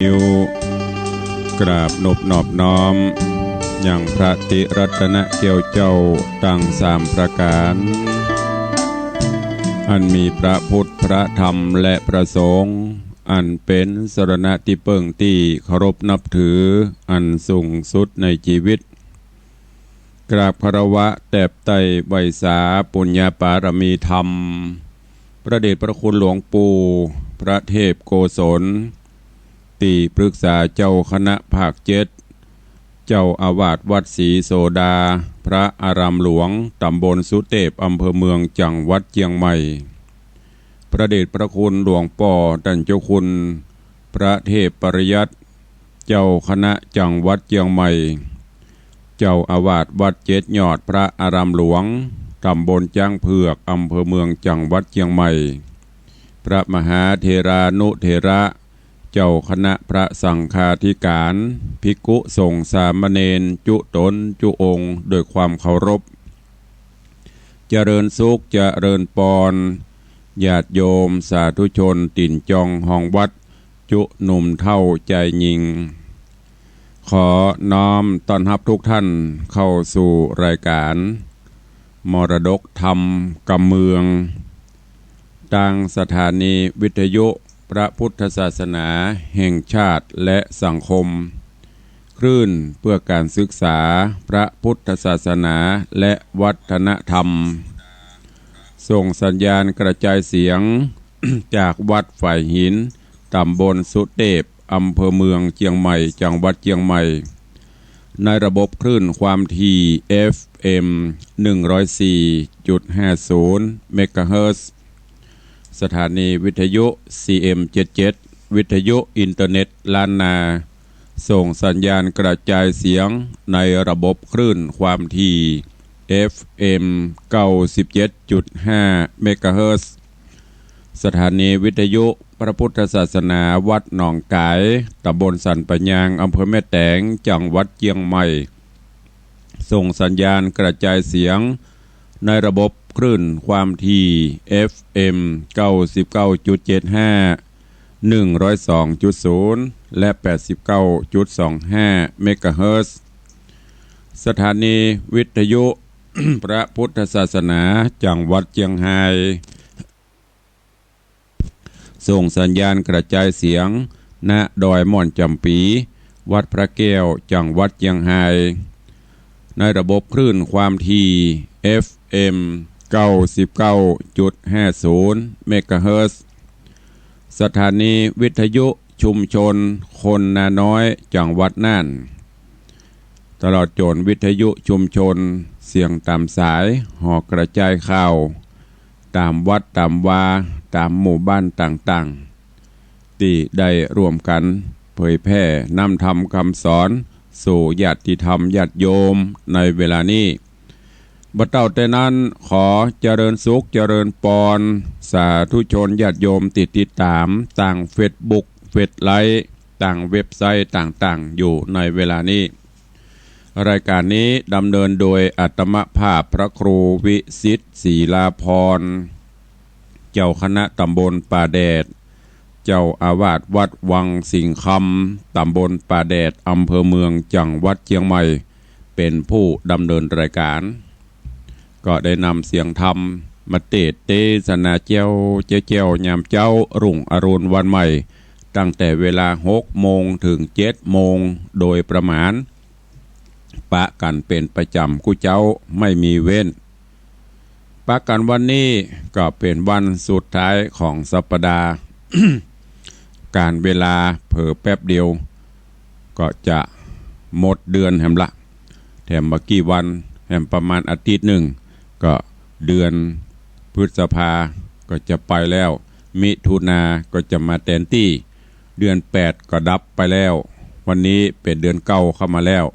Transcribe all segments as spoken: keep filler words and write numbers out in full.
นิ้ว กราบนบนอบน้อม ยังพระติรัตนแก้วเจ้าตังสามประก๋าน อันมีพระพุทธ พระธรรม และพระสงฆ์ อันเป๋นสรณะตี้เปิ้งตี้เคารพนับถืออันสูงสุดในจีวิต กราบคารวะแตบไต้ไหว้สาปุญญปารมีธรรม พระเดชพระคุณหลวงปู่พระเทพโกศล ตี้ปรึกษาเจ้าคณะภาคเจ็ด เจ้าอาวาสวัดศรีโสดา พระอารามหลวง ตำบลสุเตพ อำเภอเมือง จังหวัดเจียงใหม่ พระเดชพระคุณหลวงป้อต้านเจ้าคุณพระเทพปริยัติ เจ้าคณะจังหวัดเจียงใหม่ เจ้าอาวาสวัดเจ็ดยอด พระอารามหลวง ตำบลจ๊างเผือก อำเภอเมือง จังหวัดเจียงใหม่ พระมหาเถรานุเถระ เจ้าคณะพระสังฆาธิก๋าน ภิกขุสงฆ์สามเณร จุ๊ต๋นจุ๊องค์ โดยความเคารพ เจริญสุขเจริญปอน ญาติโยมสาธุชนตี๋นจองฮองวัด จุ๊หนุ่มเฒ่าจายญิง ขอน้อมต้อนฮับทุกท่านเข้าสู่รายการ มรดกธรรมกำเมือง ตางสถานีวิทยุพระพุทธศาสนาแห่งชาติและสังคม คลื่นเพื่อการศึกษาพระพุทธศาสนาและวัฒนธรรม ส่งสัญญาณกระจายเสียง จากวัดฝายหิน ตำบลสุเตพ อำเภอเมืองเจียงใหม่ จังหวัดเจียงใหม่ ในระบบคลื่นความถี่ เอฟเอ็ม หนึ่งร้อยสี่จุดห้าศูนย์ เมกะเฮิรตซ์ สถานีวิทยุ ซีเอ็มเจ็ดเจ็ด วิทยุอินเทอร์เน็ตล้านนา ส่งสัญญาณกระจายเสียงในระบบคลื่นความถี่ เอฟเอ็ม เก้าสิบเจ็ดจุดห้า เมกะเฮิรตซ์ สถานีวิทยุพระพุทธศาสนาวัดหนองก๋าย ตำบลสันป่ายาง อำเภอแม่แตง จังหวัดเจียงใหม่ ส่งสัญญาณกระจายเสียงในระบบคลื่นความถี่ เอฟเอ็ม เก้าสิบเก้าจุดเจ็ดห้า หนึ่งร้อยสองจุดศูนย์ และ แปดสิบเก้าจุดสองห้า เมกะเฮิรตซ์ สถานีวิทยุพระพุทธศาสนาจังหวัดเจียงฮาย ส่งสัญญาณกระจายเสียง ณ ดอยม่อนจ๋ำปี๋ วัดพระแก้ว จังหวัดเจียงฮาย ในระบบคลื่นความถี่ เอฟเอ็ม เก้าสิบเก้าจุดห้าศูนย์ เมกะเฮิรตซ์ สถานีวิทยุชุมชนคนนาน้อย จังหวัดน่าน ตลอดจ๋นวิทยุชุมชนเสียงต๋ามสาย หอกระจายข่าว ต๋ามวัดต๋ามวา ต๋ามหมู่บ้านต่างๆ ตี้ได้ร่วมกั๋นเผยแพร่น้ำธรรมคำสอน สู่ญาติธรรมญาติโยมในเวลานี้ บ่าเต้าแต่นั้น ขอเจริญสุขเจริญปอน สาธุชนญาติโยมตี้ติดต๋ามตางเฟซบุ๊ก เฟซไลฟ์ ตางเว็บไซต์ต่างๆ อยู่ในเวลานี้ รายการนี้ดำเนินโดยอาตมาภาพพระครูวิสิทธิ์ ศรีลาภรณ์ เจ้าคณะต๋ำบลป่าแดด เจ้าอาวาสวัดวังสิงห์คำ ต๋ำบลป่าแดด อำเภอเมือง จังหวัดเจียงใหม่ เป๋นผู้ดำเนินรายการ ก็ได้นำเสียงธรรมมาเตสน์เตสนาแจ้วแจ้วๆ ยามเจ๊ารุ่งอรุณวันใหม่ ตั้งแต่เวลาหกโมงเถิงเจ็ดโมงโดยประมาณ ปะกั๋นเป๋นประจ๋ำกู้เจ๊า ไม่มีเว้น ปะกั๋นวันนี้ก็เป๋นวันสุดท้ายของสัปดาห์ ก๋าลเวลาเผลอแป๊บเดียว ก็จะหมดเดือนแหมละ แถมบ่กี่วัน แหมประมาณอาทิตย์นึ่ง ก็เดือนพฤษภาก็จะไปแล้ว มิถุนาก็จะมาแตนตี้ เดือนแปดก็ดับไปแล้ว วันนี้เป๋นเดือนเก้าเข้ามาแล้ว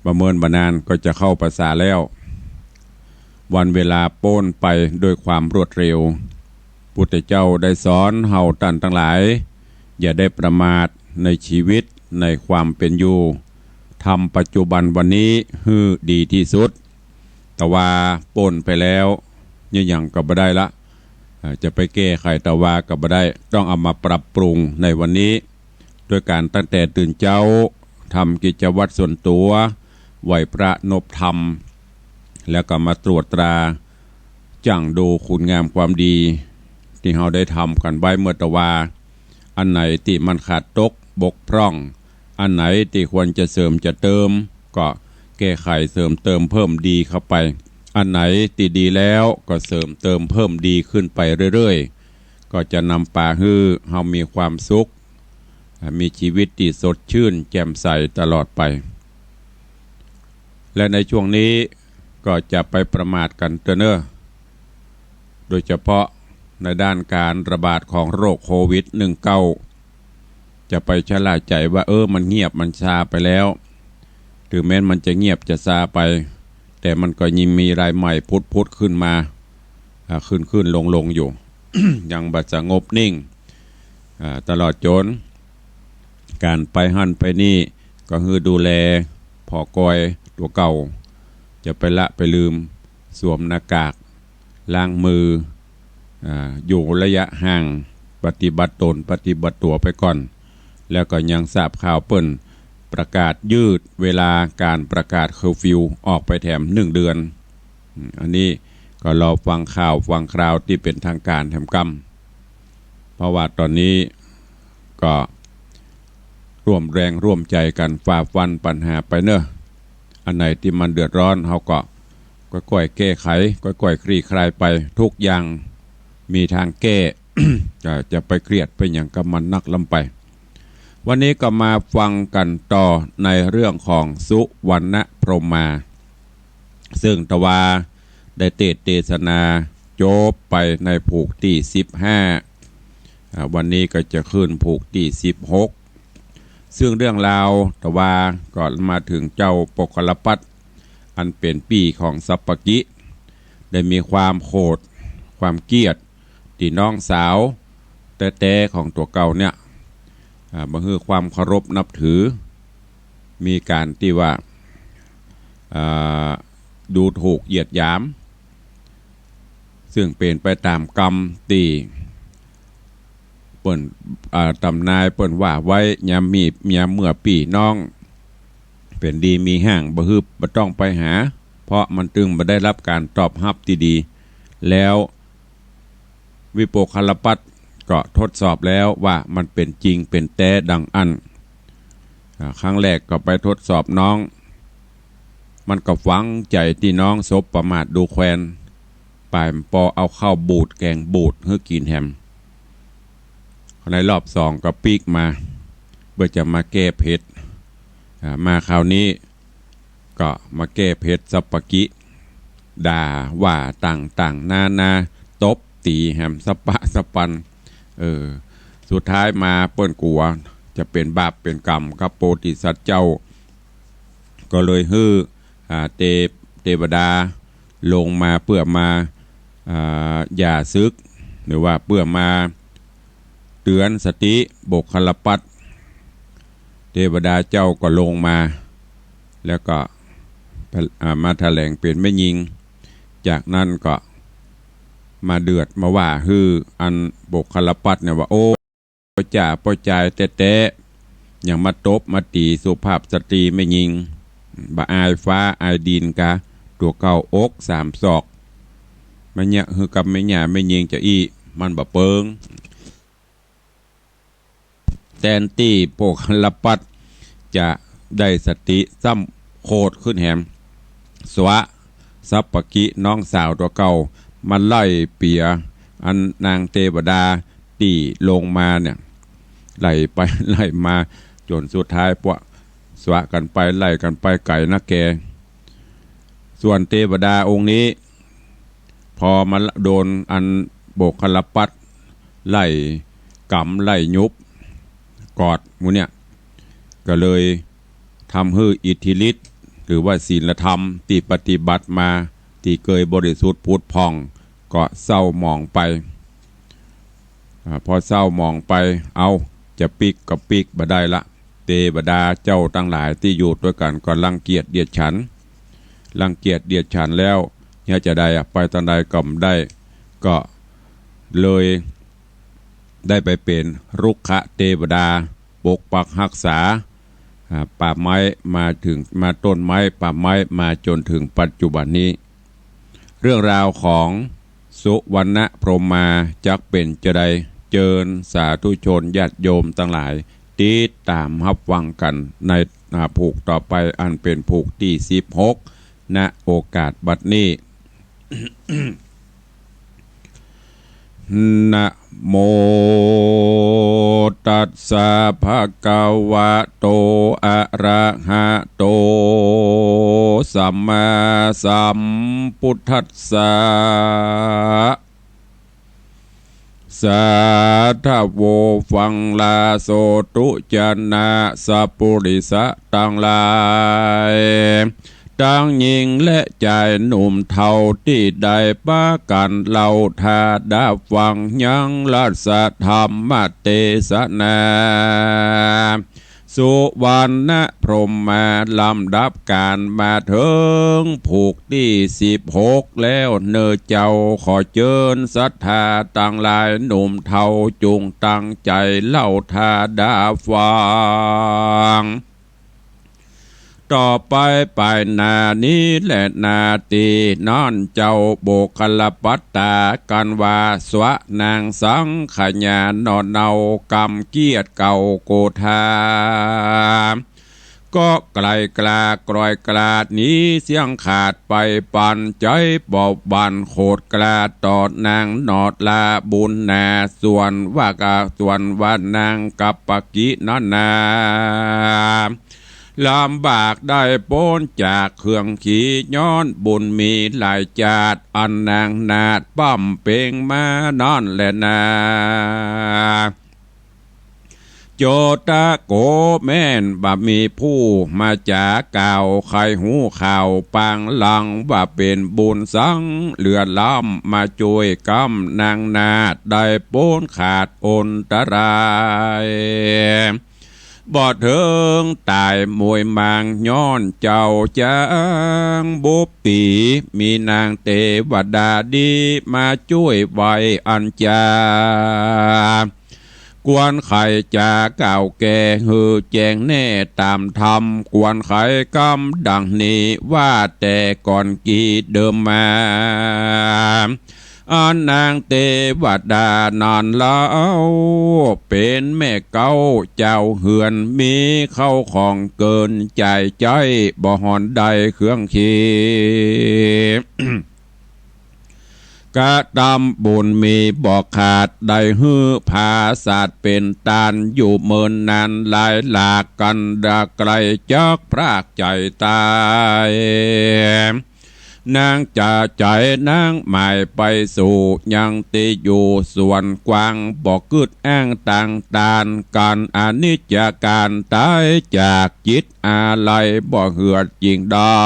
บ่เมินบ่นานก็จะเข้าพรรษาแล้ว วันเวลาป๊นไปด้วยความรวดเร็ว พุทธเจ้าได้สอนเฮาต้านตังหลาย อย่าได้ประมาทในชีวิตในความเป๋นอยู่ ทำปัจจุบันวันนี้หื้อดีตี้สุด ตะวาป๊นไปแล้ว ยังหยังก็บ่ได้ละ เอ่อ จะไปแก้ไขตะวาก็บ่ได้ ต้องเอามาปรับปรุงในวันนี้ ด้วยก๋านตั้งแต่ตื่นเจ๊า ทำกิจวัตรส่วนตั๋ว ไหว้พระนบธรรม แล้วก็มาตรวจตรา จั่งดูคุณงามความดี ตี้เฮาได้ทำกั๋นไว้เมื่อตะวา อันไหนตี้มันขาดตกบกพร่อง อันไหนตี้ควรจะเสริมจะเติม ก็แก้ไขเสริมเติมเพิ่มดีเข้าไป อันไหนตี้ดีแล้วก็เสริมเติมเพิ่มดีขึ้นไปเรื่อยๆ ก็จะนำปาหื้อเฮามีความสุข อ่า มีชีวิตตี้สดชื่นแจ่มใสตลอดไป และในช่วงนี้ก็จะไปประมาทกั๋นเต๊อะเน่อ โดยเฉพาะในด้านก๋านระบาดของโรคโควิดหนึ่งเก้า จะไปชะล่าใจ๋ว่า เออ มันเงียบมันซาไปแล้ว เถิงแม้นมันจะเงียบจะซาไป แต่มันก็ยังมีรายใหม่ผุดๆ ขึ้นมา อ่า ขึ้นๆ ลงๆ อยู่ ยังบ่สงบนิ่ง อ่า ตลอดจ๋น ก๋านไปหั้นไปนี่ก็หื้อดูแลผ่อกอยตั๋วเก่า จะไปละไปลืม สวมหน้ากาก ล้างมือ อ่า อยู่ระยะห่าง ปฏิบัติตนปฏิบัติตั๋วไปก่อน แล้วก็ยังทราบข่าวเปิ้นประกาศยืดเวลาก๋านประกาศเคอร์ฟิวออกไปแถมหนึ่งเดือน อืม อันนี้ก็รอฟังข่าวฟังคราวตี้เป๋นทางก๋านแถมกำ เพราะว่าต๋อนนี้ก็ร่วมแรงร่วมใจ๋กั๋นฝ่าฟันปัญหาไปเน่อ อันไหนตี้มันเดือดร้อนเฮาก็ก้อยๆ แก้ไข ก้อยๆ คลี่คลายไป ทุกอย่างมีทางแก้ จะ จะไปเครียดไปหยังกับมันนักล้ำไป วันนี้ก็มาฟังกั๋นต่อในเรื่องของสุวรรณพรหมา ซึ่งตะวาได้เตสน์เตสนาจบไปในผูกตี้สิบห้า อ่า วันนี้ก็จะขึ้นผูกตี้สิบหก ซึ่งเรื่องราวตะวาก็มาเถิงเจ้าโปคคัลลปัตต์ อันเป๋นปี้ของสัปปกิ ได้มีความโขด ความเกียจ ตี้น้องสาวแต๊ๆ ของตั๋วเก่าเนี่ย อ่า บ่หื้อความเคารพนับถือ มีก๋านตี้ว่า อ่า ดูถูกเหยียดหยาม ซึ่งเป๋นไปต๋ามกำตี้เปิ้น อ่า ต๋ำนายเปิ้นว่าไว้ ยามมี ยามเมื่อปี้น้องเป๋นดีมีแฮง บ่หื้อ บ่ต้องไปหา เพราะมันตึงบ่ได้ฮับก๋านตอบฮับตี้ดี แล้ว วิโปคคัลลปัตต์ก็ทดสอบแล้วว่ามันเป๋นจริงเป๋นแต๊ดังอั้น อ่า ครั้งแรกก็ไปทดสอบน้อง มันก็ฝังใจ๋ตี้น้องสบประมาทดูแควน ป่ายปอเอาข้าวบูดแก๋งบูดหื้อกิ๋นแหม ในรอบสองก็ปิ๊กมา เปื้อจะมาแก้เผ็ด อ่า มาคราวนี้ ก็มาแก้เผ็ดสัปปกิ ด่าว่าต่างๆ นานา ตบตี๋แหมสะปะสะปัน เออ สุดท้ายมาเปิ้นกั๋วจะเป๋นบาปเป๋นกรรมกับโพธิสัตว์เจ้า ก็เลยหื้อ อ่า เต เตวดาลงมาเปื้อมา อ่า หย่าศึก หรือว่าเปื้อมาเตือนสติโปคคัลลปัตต์ เตวดาเจ้าก็ลงมา แล้วก็ อ่า มาแถลงเป๋นแม่ญิง จากนั้นก็มาเดือดมาว่าหื้ออันโปคคัลลปัตต์เนี่ยว่า โอ้ ป้อจ๋าป้อจายแต๊ๆ ยังมาตบมาตี๋สุภาพสตรีแม่ญิง บ่อายฟ้าอายดินกา ตั๋วเก่าอกสามศอก มาเยียะหื้อกับแม่หญ้าแม่ญิงจาอี้ มันบ่เปิง แตนตี้โปคคัลลปัตต์จะได้สติซ้ำโขดขึ้นแหม สวะสัปปกิน้องสาวตั๋วเก่า มาไล่เปียอันนางเตวดาตี้ลงมาเนี่ย ไล่ไป ไล่มา จ๋นสุดท้ายปะสวะกั๋นไป ไล่กั๋นไปไก๋นักแก ส่วนเตวดาองค์นี้ พอมาโดนอันโปคคัลลปัตต์ไล่ก๋ำไล่ยุบกอดหมู่เนี่ย ก็เลยทำหื้ออิทธิฤทธิ์ หรือว่าศีลธรรมตี้ปฏิบัติมา ตี้เกยบริสุทธิ์ผุดผ่อง ก็เศร้าหมองไป อ่า พอเศร้าหมองไป เอ้า จะปิ๊กก็ปิ๊กบ่ได้ละ เตวดาเจ้าตังหลายตี้อยู่ตวยกั๋นก็รังเกียจเดียดฉัน รังเกียจเดียดฉันแล้ว เยียะจาใดอะ ไปตางใดก็บ่ได้ ก็เลยได้ไปเป๋นรุกขเตวดา ปกปักฮักษา อ่า ป่าไม้มาเถิง มาต้นไม้ป่าไม้มาจ๋นเถิงปัจจุบันนี้ เรื่องราวของสุวรรณพรหมาจักเป๋นจาใด เจิญสาธุชนญาติโยมตังหลาย ติดต๋ามฮับฟังกั๋นใน อ่า ผูกต่อไป อันเป๋นผูกตี้สิบหก ณ โอกาสบัดนี้ นะโมตัสสะ ภะคะวะโต อะระหะโต สัมมาสัมพุทธัสสะ สาธะโว ฟังลาโสตุ จะนะสะปุริสะตังหลาย ตังญิงและจายหนุ่มเฒ่าตี้ได้ปากั๋นเล่าถ้าดาฟังยังรัสธรรมเตสนา สุวรรณพรหมาลำดับก๋านมาเถิงผูกตี้สิบหกแล้วเน่อเจ้า ขอเจิญศรัทธาตังหลายหนุ่มเฒ่าจุ่งตั้งใจ๋เล่าถ้าดาฟัง ต่อไปไปหน้านี้แลนาตี้นั้นเจ้า โบคละปัตตากั๋นว่า สวะนางสังขยาหน่อเนา กำเกียรติเก่าโกธา ก็ไกลกล้ากลอยกล้าหนีเสี้ยงขาดไปปันใจ๋ บ่บั่นโขดกล้าต่อนางหนอลาบุญนา ส่วนว่ากะ ส่วนว่านางกัปปะกินั้นนา ลำบากได้ป๊นจากเครื่องขี ย้อนบุญมีหลายจาติ อันนางนาฏป้ำเป๋งมานั้นแลนา โจตะโก แม่นบ่มีผู้มาจ๋ากล่าว ใค่ฮู้ข่าวปางหลัง ว่าเป๋นบุญสังเหลือล้ำ มาจ้วยกำนางนาฏได้ป๊นขาดอันตราย บ่เถิงต๋ายมวยมาง ย้อนเจ้าจ๋างบุปผี มีนางเตวดาดีมาจ้วยไว้อันจา ควรใค่จ๋ากล่าวแก่หื้อแจ้งแน่ต๋ามธรรม ควรใค่กำดังนี้ ว่าแต่ก่อนกี้เดิมมา อันนางเตวดานั้นเล่า เป๋นแม่เก๊าเจ้าเฮือน มีเข้าของเกินใจ๋ใจ๊ บ่ฮอนได้เครื่องขี กระตำบุญมีบ่ขาด ได้หื้อผาสัตว์เป๋นตาน อยู่เมินนานหลายหลากกั๋นดา ใกล้จักพรากใจ๋ต๋าย นางจ๋าใจ๋นางหมายไปสู่ ยังตี้อยู่ส่วนกว้าง บ่กึ๊ดอ้างตางตาน ก๋านอนิจจการต๋ายจาก จิตอาลัยบ่เหือดยิ่งได้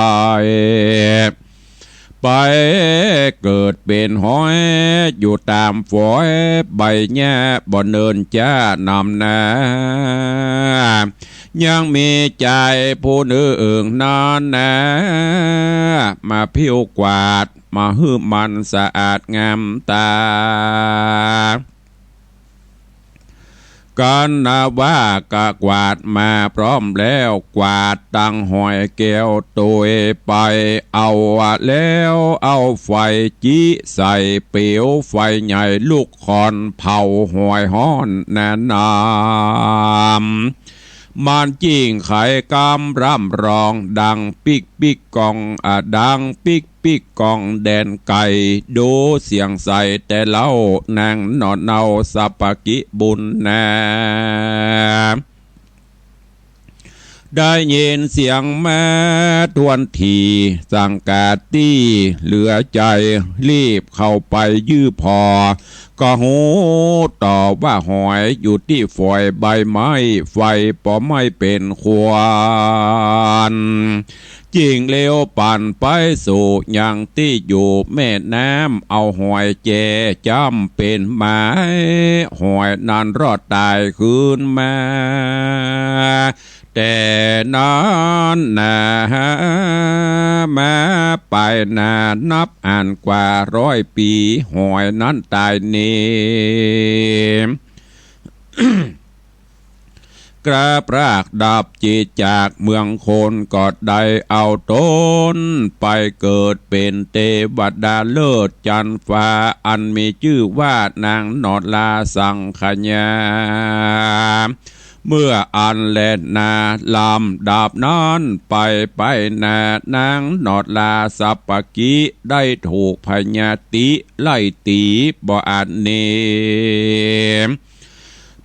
ไปเกิดเป๋นหอยอยู่ต๋ามฝอยใบหญ้า บ่เนินจ๊านำนา ยังมีจายผู้นึ่งนั้นนา มาผิวกวาด มาหื้อมันสะอาดงามต๋า กั๋นนะว่ากะกวาดมาพร้อมแล้ว กวาดตังหอยแก้วตวยไป เอาแล้วเอาไฟจิใส่เปลวไฟใหญ่ลุกควันเผาหอยฮ้อนนาน้ำ มันจิ่งไขกำร่ำร้องดังปิ๊กปิ๊กก้อง อะ ดังปิ๊กปิ๊กก้องแดนไกล ดูเสียงใสแต่เล่า นางหน่อเนาสัปปะกิบุญนา ได้ยินเสียงมาถ้วนที สังกาตี้เหลือใจ๋ รีบเข้าไปยื้อผ่อ ก็ฮู้ต่อว่าหอยอยู่ตี้ฝอยใบไม้ ไฟปอไหม้เป๋นควัน จิ่งเร็วปั่นไปสู่ยังตี้อยู่แม่น้ำ เอาหอยแจจ้ำเป๋นหมาย หอยนั้นรอดต๋ายคืนมา แต่นั้นนา มาไปนานับอันกว่าร้อยปี๋ หอยนั้นต๋ายนี้ เ กราบพรากดับจิตจากเมืองคน ก็ได้เอาต๋นไปเกิดเป๋นเตวดาเลิศจันทร์ฟ้า อันมีจื้อว่านางนอดลาสังขยา เมื่ออั้นแลนา ลำดับนั้นไป ไปหน้านางนอดลาสัปปะกิได้ถูกพญาติไล่ตี๋บ่อาจหนี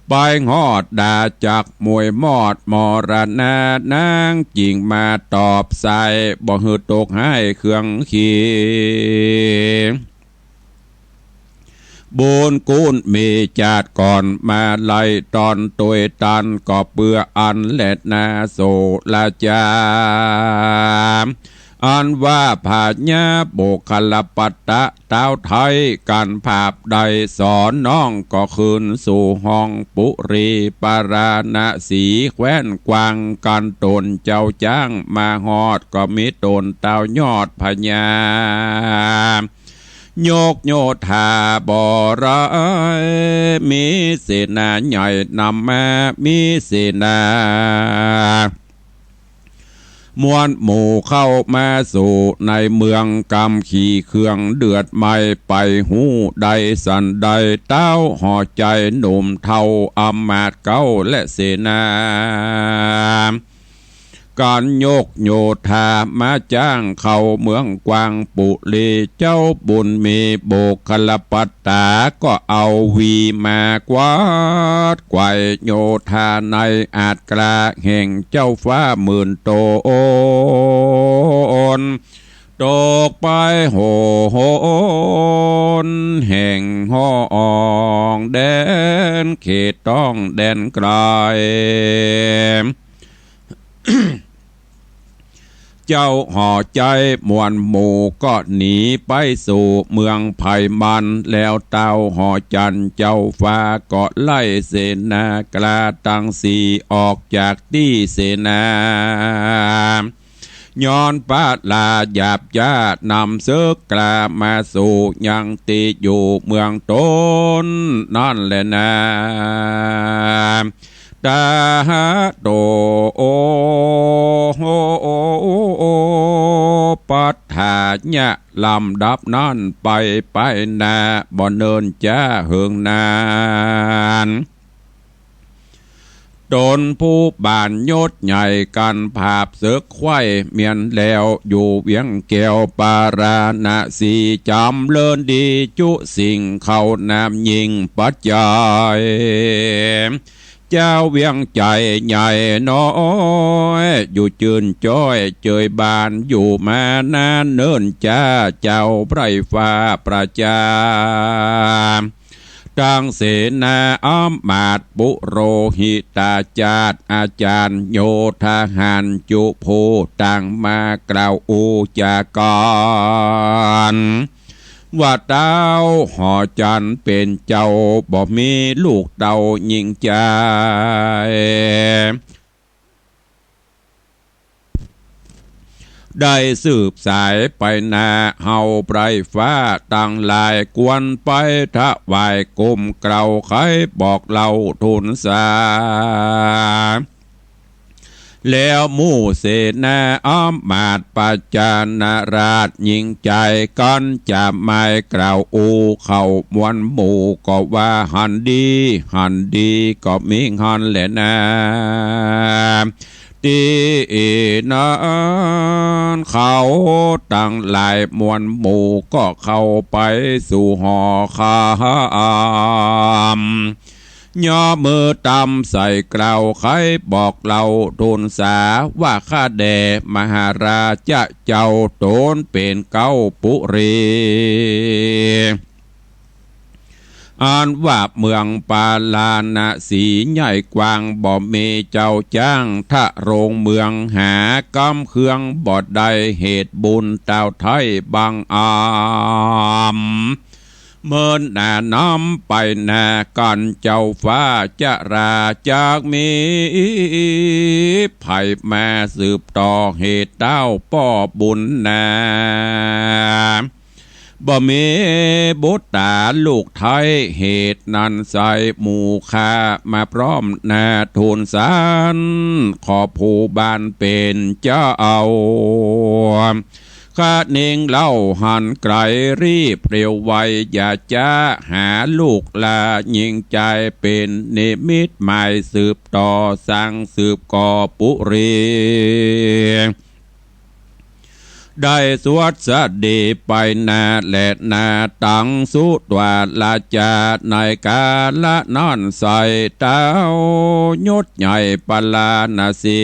ไปฮอดดาจักมวยมอดมรณะ นางจึงมาตอบใส่ บ่หื้อตกฮ้ายเคืองขี บุญกุ๋นมีจาติก่อนมาไล่ตอนตวยตัน ก็เปื้ออั้นแลนาโสราจา อันว่าพญาโมคคัลลปัตตะ ต้าวไท้กั๋นผาบได้สอนน้อง ก็คืนสู่ห้องปุรีปาราณสีแคว้นกวาง กั๋นต๋นเจ้าจ๊างมาฮอด ก็มีต๋นต้าวยอดพญา ยกโยธาบ่หลาย มีเสนาใหญ่นำมา มีเสนา มวลหมู่เข้ามาสู่ในเมือง กำขี่เครื่องเดือดไหม้ ไปฮู้ได้สันใด ต้าวหอใจ๋หนุ่มเฒ่าอำมาตย์เก๊าและเสนา กั๋นยกโยธามาจ๊างเข้าเมืองกวางปุรี เจ้าบุญมีโมคคัลลปัตตา ก็เอาวีมากวาดไขว่โยธาในอาดกล้าแห่งเจ้าฟ้าหมื่นต๋น ตกไปโหนแห่งห้องแดนเขตต้องแดนไกล เจ้าหอใจ๋มวลหมู่ก็หนีไปสู่เมืองไพมัน แล้วต้าวหอจันทร์เจ้าฟ้าก็ไล่เสนากล้าตังสี่ออกจากตี้เสนา ย้อนปะลาหยาบจ๊านำเสิกกล้ามาสู่ยังตี้อยู่เมืองต๋นนั่นแลนา ตาหาโต ปัฏฐายะ ลำดับนั้นไป ไปหน้าบ่เนิ่นจ๊าเหิงนาน ต๋นผู้บานยศใหญ่กั๋นผาบเสิกไขว่เมียนแล้วอยู่เวียงแก้วปาราณสี จ๋ำเริญดีจุสิ่งเข้าน้ำยิ่งปัจจัย เจ้าเวียงใจ๋ใหญ่น้อย อยู่จื้นจ้อยเจยบานอยู่มานานเนิ่นจ๊า เจ้าไพร่ฟ้าประจา ตังเสนาอำมาตย์ปุโรหิตาจาติอาจ๋ารย์โยธาหารจุผู้ต่างมากล่าวอู้จ๋ากั๋น ว่าต้าวหอจันทร์เป๋นเจ้าบ่มีลูกเต้าญิงจาย ได้สืบสายไปหน้า เฮาไพร่ฟ้าตังหลายควรไปถวายก้มเกล้าไขบอกเล่าทูลสา แล้วหมู่เสนาอำมาตย์ปัจจานาราชญิงจายกั๋นจะไม้กล่าวอู้เข้ามวลหมู่ก็ว่าหันดี หันดีก็มีหันแลนา ตี้นั้นเขาตังหลายมวลหมู่ก็เข้าไปสู่หอคำ ย่อมือตำใส่เกล้าไขบอกเล่าทูลสาว่าข้าแด่มหาราชะเจ้าต๋นเป๋นเก๊าปุรี อันว่าเมืองปาราณสีใหญ่กว้างบ่มีเจ้าจ้าง ทะโรงเมืองหากำเคืองบ่ได้ เหตุบุญเต้าไท้บังอำ เมินหน้าน้ำไปหน้ากั๋นเจ้าฟ้าจราจักมีไผมาสืบต่อเหตุเต้าป้อบุญนา บ่มีบุตราลูกไท้ เหตุนั้นไส้หมู่ข้ามาพร้อมหน้าทูลสาร ขอผู้บ้านเป๋นเจ้า ขะนิงเล่าหันไก๋รีบเร็วไว อย่าจ๊าหาลูกหล้าญิงจาย เป๋นนิมิตหมายสืบต่อ สร้างสืบก่อปุรี ได้สวัสดีไปหน้าและหน้าตังสุตวาราจา ในกาละนั้นไส้เต้ายศใหญ่ปาราณสี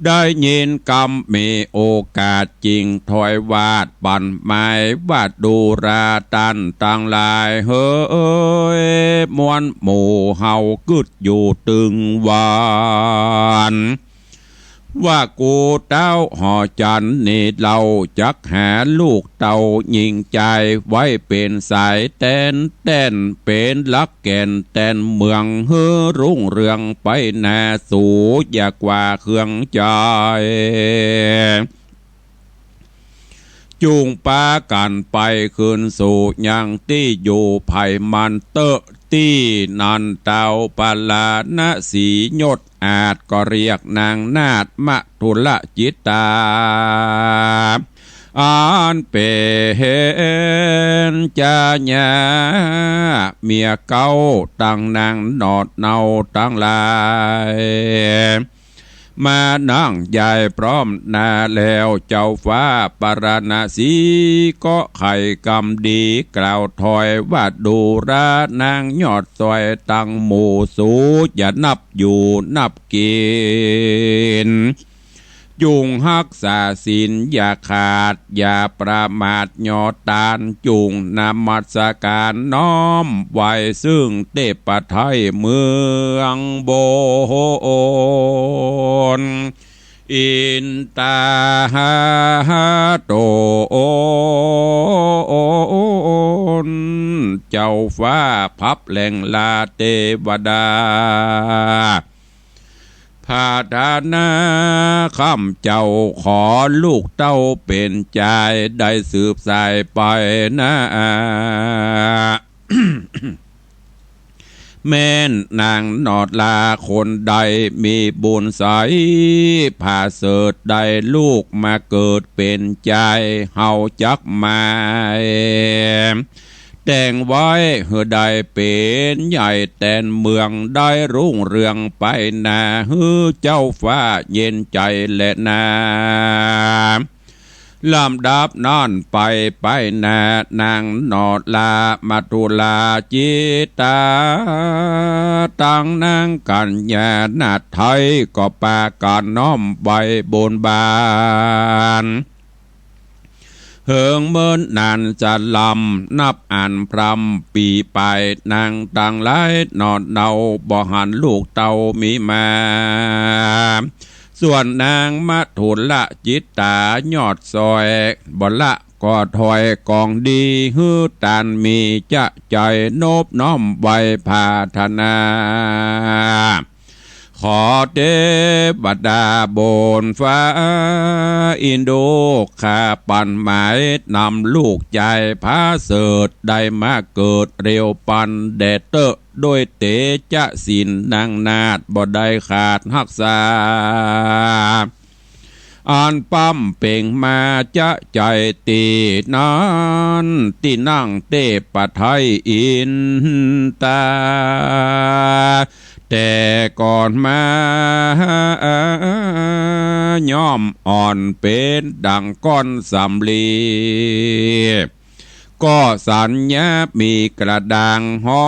ได้ยินกำมีโอกาสจึงถวายวาดปั๋นหมายว่า ดูราต้านตังหลายเหย มวลหมู่เฮากึ๊ดอยู่ตึงวาน ว่ากูเต้าหอจันทร์นี้เล่า จักหาลูกเต้าญิงจาย ไว้เป๋นสายแต๋นแต้น เป๋นหลักแก่นแต้นเมือง หื้อรุ่งเรืองไปหน้า สูอย่ากว่าเคืองใจ๋ จุ่งปากั๋นไปคืนสู่ยังตี้อยู่ ใผมันเต๊อะตี้นั้น เต้าปาราณสียศอาจ ก็เรียกนางนาฏมะธุรจิตตา อันเป๋นจายาเมียเก๊า ตังนางหนอดเนาตังหลาย มานั่งใหญ่พร้อมหน้าแล้ว เจ้าฟ้าปาราณสีก็ใค่กำดี กล่าวถอยว่า ดูรานางยอดสอยตังหมู่ สูอย่านับอยู่นับกิ๋น จุ่งฮักษาศีลอย่าขาด อย่าประมาทยอดตาน จุ่งนมัสก๋านน้อมไหว้ ซึ่งเตพไทยเมืองบน อินตาโตน เจ้าฟ้าพับแหล่งลาเตวดา พาทานาข้าพเจ้า ขอลูกเต้าเป๋นจาย ได้สืบสายไปนา แม่นนางหนอดลาคนใด มีบุญใส ผาเสริฐได้ลูกมาเกิดเป๋นจาย เฮาจักหมายแต่งไว้ หื้อได้เป๋นใหญ่แตนเมือง ได้รุ่งเรืองไปหน้า หื้อเจ้าฟ้าเย็นใจ๋แลนา ลำดับนั้นไป ไปหน้านางหนอดลา มะธุรจิตตา ตังนางกัญญานาถไท้ ก็ปากั๋นน้อมไหว้บนบาน เหิงเมินนานจะลำ นับอันพร่ำปี๋ไป นางตังหลายหนอดเนา บ่หันลูกเต้ามีมา ส่วนนางมะธุรจิตตายอดสอย บ่ละก็ถอยของดี หื้อตานมีจะใจ๋นบน้อมไหว้พาทนา ขอเตวดาบนฟ้า อินดูข้าปั๋นหมาย นำลูกจายผาเสริฐ ได้มาเกิดเร็วปันแด่เต๊อะ ด้วยเตจะศีลนางนาฏ บ่ได้ขาดฮักษา อันป๊ำเป่งมาจะใจ๋ตี้นั้น ตี้นั่งเตพไทยอินตา แต่ก่อนมา ย่อมอ่อนเป๋นดั่งก้อนสำลี ก็สัญญามีกระด้างฮ้อ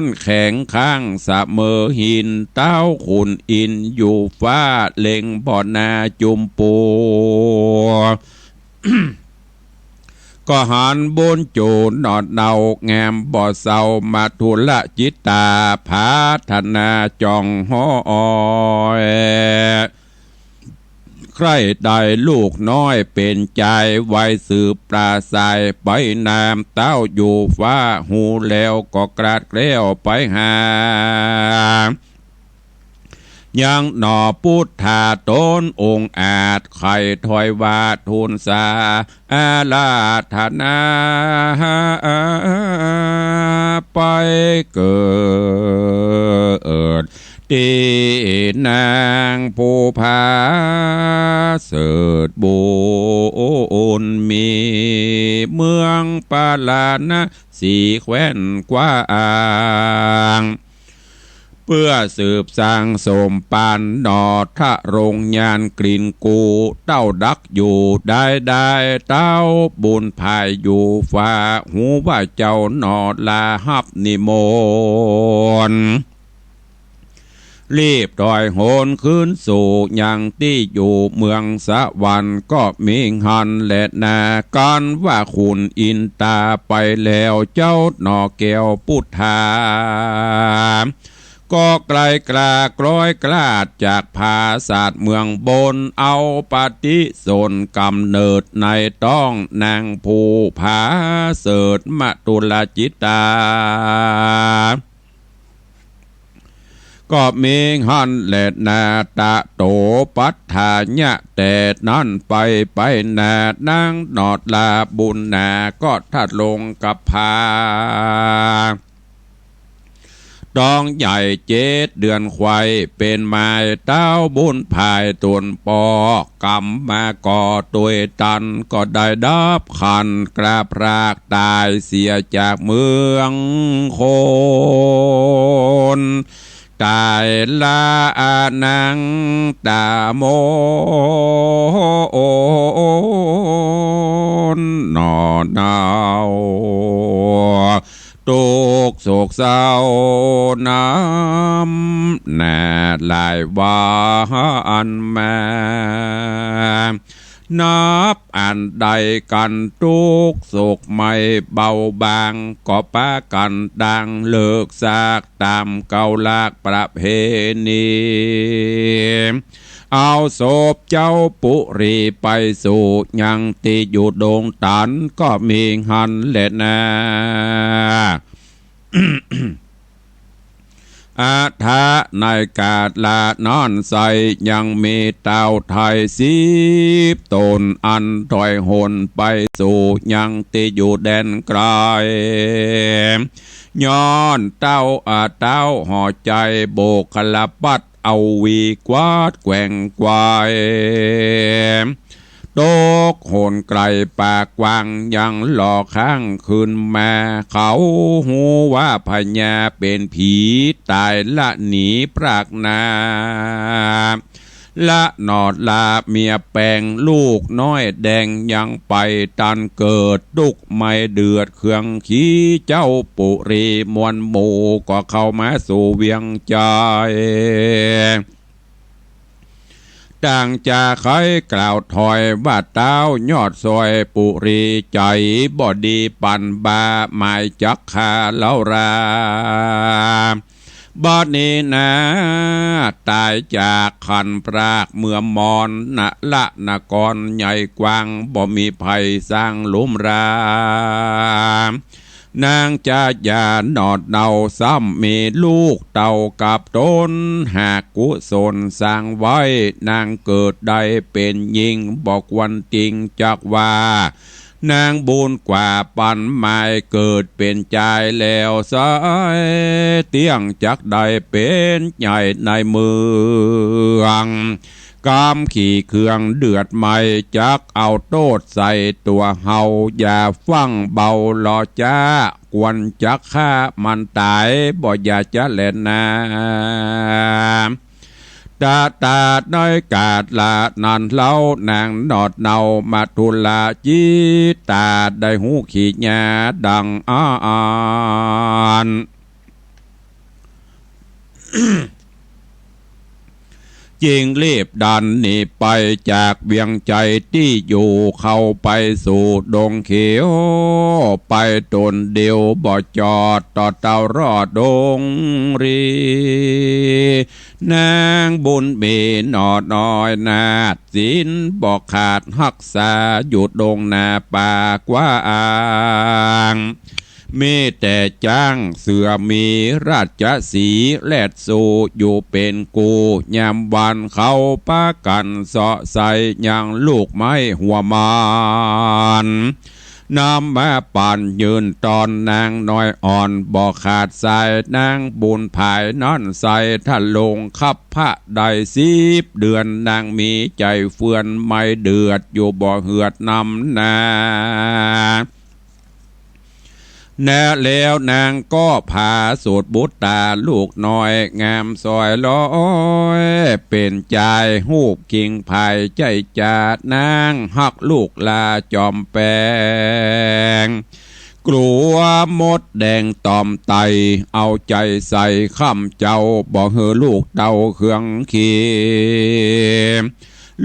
นแข็งข้างเสมอหิน เต้าขุนอินทร์อยู่ฟ้าเล็งบ่นาจุมปู ก็หันบุญจู๋หนอดเนา แงมบ่เศร้า มะธุรจิตตา ผาทนาจ่องฮ้อย ใคร่ได้ลูกน้อยเป๋นจาย ไว้สืบปราศรัยไปนาม เต้าอยู่ฟ้าฮู้แล้วก็กราดแคล้วไปหา ยังหนอปุทธาต๋นองค์อาจ ใค่ถ้อยว่าทูลสาอาราธนา ไปเกิดตี้นางผู้ผาเสริฐบุญมี เมืองปาราณสีแคว้นกว้าง เปื้อสืบสร้างสมปันหนอ ทะลงญาณกลิ่นกู้ เต้าดักอยู่ได้ได้ เต้าบุญภายอยู่ฝ่า ฮู้ว่าเจ้าหนอลาฮับนิมนต์ รีบถอยหนคืนสู่ยังตี้อยู่เมืองสวรรค์ ก็มีหั้นแลนา กันว่าขุนอินตาไปแล้ว เจ้าหนอแก้วปุทธา ก็ไกลกล้าคล้อยคลาดจากผาสาทเมืองบน เอาปฏิสนธิกำเนิดในต๊องนางผู้ผาเสริฐมธุลจิตตา ก็มีหั้นแลนา ตะโตปัฏฐายะ แต่นั้นไปไปนา นางหนอลาบุญนา ก็ทะลงกับผา ต๊องใหญ่เจ็ดเดือนไขว่ เป๋นหมายเต้าบุญภายต๋นปอก กำมาก่อตวยตัน ก็ได้ดับขัน กล้าพรากต๋ายเสียจากเมืองคน ต๋ายละอานังตามนหนอเนา ตุ๊กข์โศกเศร้าน้ำหน้าหลายวันมา นับอันใดกั๋นตุ๊กข์โศกไม่เบาบาง ก็ปากั๋นดังเลิกซากต๋ามเก่าหลักประเพณี เอาศพเจ้าปุรีไปสู่ยังตี้อยู่ดงตัน ก็มีหั้นแลนา อาทะในกาละนั้นไส้ ยังมีเต้าไทยสิบต๋น อันถอยหนไปสู่ยังตี้อยู่แดนไกล ย้อนเต้าอาเต้าห่อใจ๋ โบกคละปัดเอาหวีกวาดแกว่งไกว ตกหนไกลปากกว้างยังหล่อข้างคืนมา เขาฮู้ว่าพญาเป๋นผีต๋ายละหนีพรากนา ละหนอดลาเมียแปงลูกน้อยแดง ยังไปตันเกิดตุ๊กข์ไม่เดือดเคือง ขีเจ้าปุรีมวลหมู่ ก็เข้ามาสู่เวียงใจ๋ ต่างจาใค่กล่าวถอยว่า เต้ายอดซอยปุรีใจ๋บ่ดีปันบา หมายจักฆ่าเฮารา บัดนี้นา ต๋ายจากขันพรากเมือมอน นละนครใหญ่กว้าง บ่มีภัยสร้างหลุมรา นางจายาหนอดเนาซ้ำมีลูกเต้ากับต๋น หากกุศลสร้างไว้ นางเกิดได้เป๋นญิง บ่ควรติ่งจักว่า นางบุญกว่าปันหมาย เกิดเป๋นจายแล้วไส้ เตี้ยงจักได้เป๋นใหญ่ในเมือง กำขี่เคืองเดือดไหม้ จักเอาโต้ษใส่ตั๋วเฮา อย่าฟั่งเบาหล่อจ๊า ควรจักฆ่ามันต๋าย บ่อย่าจะแลนา ตะตาดในกาละนั้นเล่า นางหนอดเนามัทธุลจิตตา ได้ฮู้ขีญาดังอั้น จึงรีบดันหนีไปจากเวียงใจ๋ตี้อยู่ เข้าไปสู่ดงเขียว ไปต๋นเดียวบ่จอด ต่อเต้ารอดดงรี นางบุญมีหนอน้อยนาฏ ศีลบ่ขาดฮักษา อยู่ดงนาป่ากว้าง มีแต่จ๊างเสือหมีราชสีห์แลดสู้อยู่เป๋นกู้ ยามวานเขาปากั๋นเซาะใส่ยังลูกไม้หัวหมาน นำมาปั๋นยืนต้อนนางน้อยอ่อน บ่ขาดสายนางบุญผายนั้นใส่ทะลงคับพระได้สิบเดือน นางมีใจ๋เฟือนไม่เดือดอยู่บ่เหือดนำนา แลแล้วนางก็ผาสูตรบุตตาลูกน้อยงามสวยลอย เป๋นจายฮูปคิงผายใจ๋จ๋า นางฮักลูกหล้าจอมแป๋ง กลัวมดแดงตอมไต่ เอาใจ๋ใส่ค่ำเจ้า บ่หื้อลูกเต้าเคืองขี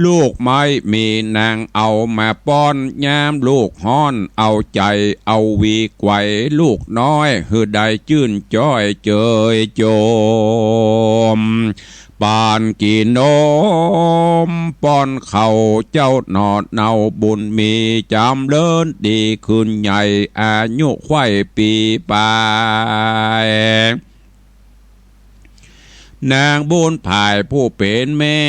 ลูกไม้มีนางเอามาป้อน ยามลูกฮ้อนเอาใจ๋ เอาหวีไกวลูกน้อย หื้อได้จื้นจ้อยเจยโจม ปานกิ๋นนมป้อนข้าวเจ้าหนอเนา บุญมีจ๋ำเริญดีขึ้นใหญ่ อายุไขว้ปี๋ป๋าย นางบุญผายผู้เป๋นแม่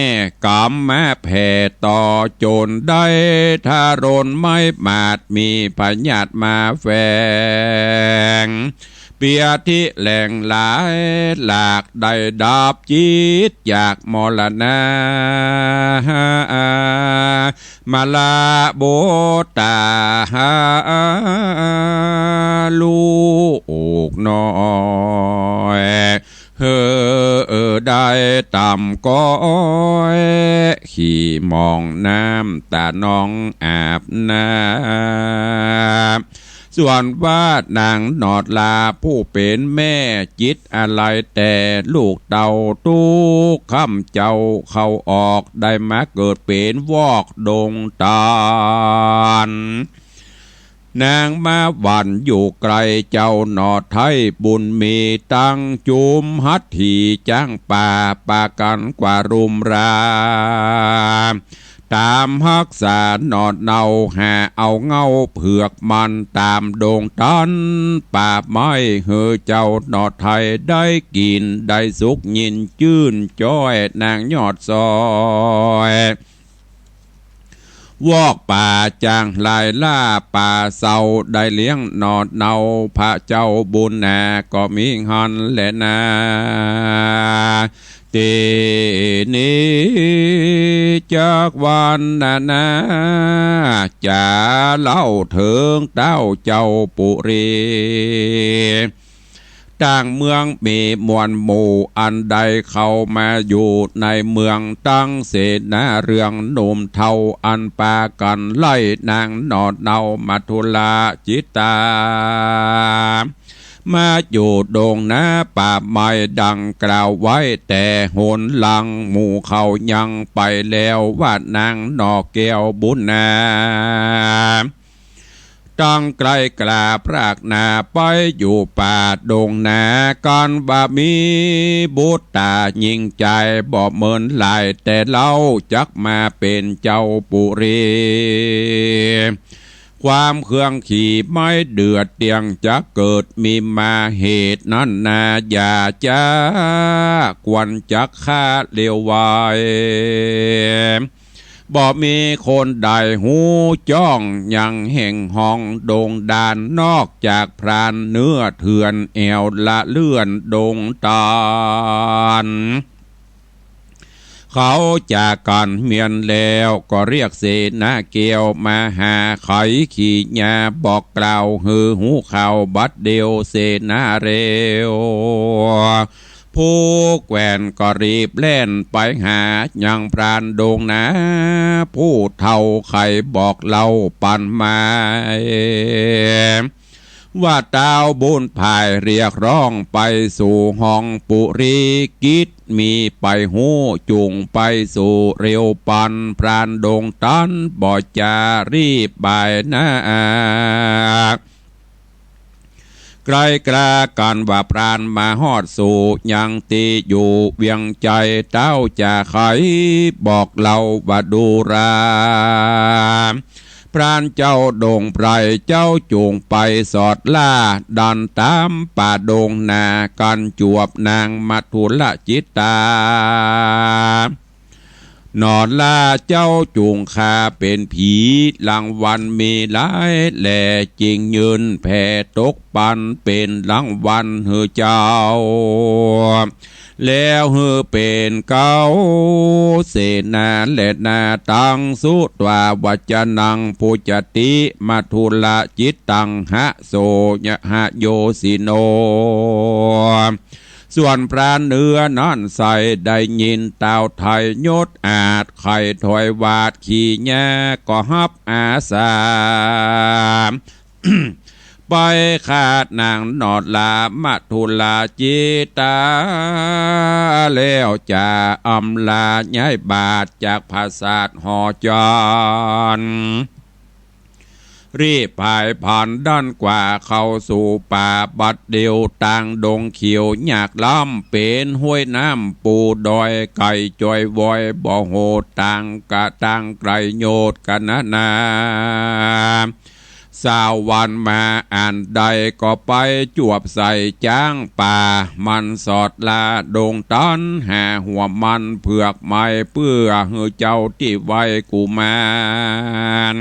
ก๋ำมาแผ่ต่อจ๋นได้ทะรนไม้หมาด มีพยาธิมาแฝง เปียธิแหล่งหลายหลาก ได้ดับจิตจากมรณะ มาลาบุตตาลูกน้อย หื้อได้ต่ำก้อย ขี่หมองน้ำต๋านองอาบน้ำ ส่วนว่านางหนอดหล้าผู้เป๋นแม่ จิตอาลัยแต่ลูกเต้า กู้ค่ำเจ้าเข้าออก ได้มาเกิดเป๋นวอกดงตาล นางมาหวั่นอยู่ไกลเจ้าหนอไท้ บุญมีตังจุมหัตถีจ๊างป่า ปากั๋นกว่ารุมรา ต๋ามฮักษาหนอเนา หาเอาเง้าเผือกมัน ต๋ามดงตันป่าไม้ หื้อเจ้าหนอไท้ได้กิ๋น ได้สุขยินจื้นจ้อย นางยอดซอย วอกป่าจ๋างหลายหล้าป่าเศร้า ได้เลี้ยงหนอเนา พระเจ้าบุญนาก็มีหั้นแลนา ตี้นี้จักวรรณนา จ๋าเล่าเถิงเต้าเจ้าปุรี ต่างเมืองมีมวลหมู่ อันได้เข้ามาอยู่ในเมือง ตังเสนาเรืองหนุ่มเฒ่า อันปากั๋นไล่นางหนอเนา มัทธุลาจิตตา มาอยู่ดงนาป่าไม้ดังกล่าวไว้แต่หนหลัง หมู่เขายังไปแล้ว ว่านางหนอแก้วบุญนา ตังใกล้กล้าปรากหน้าไปอยู่ป่าดงนา กั๋นว่ามีบุตตาญิงจายบ่เหมินหลายแต่เล่า จักมาเป๋นเจ้าปุรี ความเคืองขีไม้เดือดเตียงจักเกิด มีมาเหตุนั้นนา อย่าจ๊าควรจักฆ่าเลวไว บ่มีคนใดฮู้จ้องยังแห่งห้องดงดาน นอกจากพรานเนื้อเถื่อน แอ่วละเลื่อนดงตาล เขาจากกั๋นเมียนแล้ว ก็เรียกเสนาแก้วมาหาไขขี่ญา บอกกล่าวหื้อฮู้ข่าวบัดเดียวเสนาเร็ว ผู้แคว่นก็รีบแล่นไปหายังพรานดงนา ผู้เฒ่าไขบอกเล่าปันมา ว่าต้าวบุญผายเรียกร้องไปสู่ห้องปุรี กิจมีไปฮู้จุ่งไปสู่เร็วปัน พรานดงตันบ่จารีบบ่ายหน้า ใกล้กล้ากั๋นว่าพรานมาฮอดสู่ยังตี้อยู่เวียงใจ๋ ต้าวจ่าไขบอกเล่าว่าดูรา พรานเจ้าดงไพรเจ้าจุ่งไปสอดล่า ดันต๋ามป่าดงนา กั๋นจวบนางมัทุรจิตตา หนอลาเจ้าจุ่งข้าเป๋นผี รางวัลมีหลายแล จึงยื่นแผ่ตกปัน เป๋นรางวัลหื้อเจ้า แล้วหื้อเป๋นเก๊าเสนาแลนา ตังสุตวาวัจจนัง ภุจจติ มัทุรจิตตัง หะโส ยะหะโยสิโน ส่วนพรานเหนือนั้นใส่ ได้ยินต้าวไทยยศอาจ ใค่ถ้อยวาดขี่แย้ ก็ฮับอาสา ไปฆ่านางหนอดลามัทุรจิตตา แล้วจะอำลาย้ายบาทจากผาสาทหอจอน รีบผายผลาญดั้นกว่าเข้าสู่ป่า บัดเดี่ยวตางดงเขียวยากล้ำ เป๋นห้วยน้ำปูดอย ไก๋จ้อยวอยบ่โหด ตางกะตางไก๋โยชน์กะนานา สาววันมาอันใดก็ไปจวบใส่จ๊างป่า มันสอดล่าดงตัน หาหัวมันเผือกไม้ เปื้อหื้อเจ้าตี้ไหว้กุมาร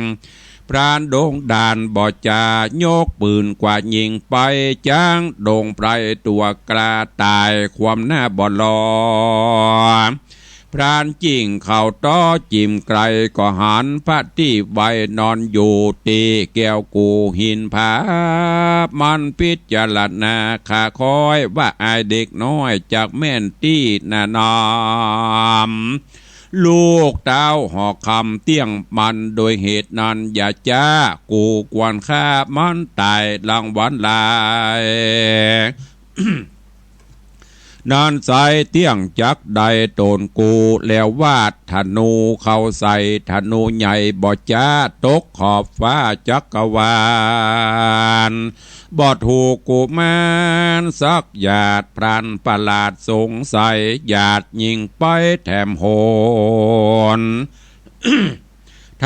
พรานดงด่านบ่จ๋ายกปืนกว่ายิงไป จ๊างดงไพรตั๋วกล้าต๋าย ความหน้าบ่หล่อ พรานจิ่งเข้าต่อจิ่มไก๋ ก็หันพระตี้ไหว้นอนอยู่ ตี้แก้วกูหินผา มันพิจารณา ข้าคอยว่าอายเด็กน้อย จักแม่นตี้นาหนอม ลูกเต้าหอคำเตี้ยงมัน โดยเหตุนั้นอย่าจ๊า กูควรฆ่ามันต๋าย รางวัลหลาย นั้นใส่เตี้ยงจักได้ต๋นกู แล้ววาดธนูเข้าใส่ ธนูใหญ่บ่จ๊า ตกขอบฟ้าจักรวาล บ่ถูกกุมารสักหยาด พรานประหลาดสงสัย หยาดยิงไปแถมหน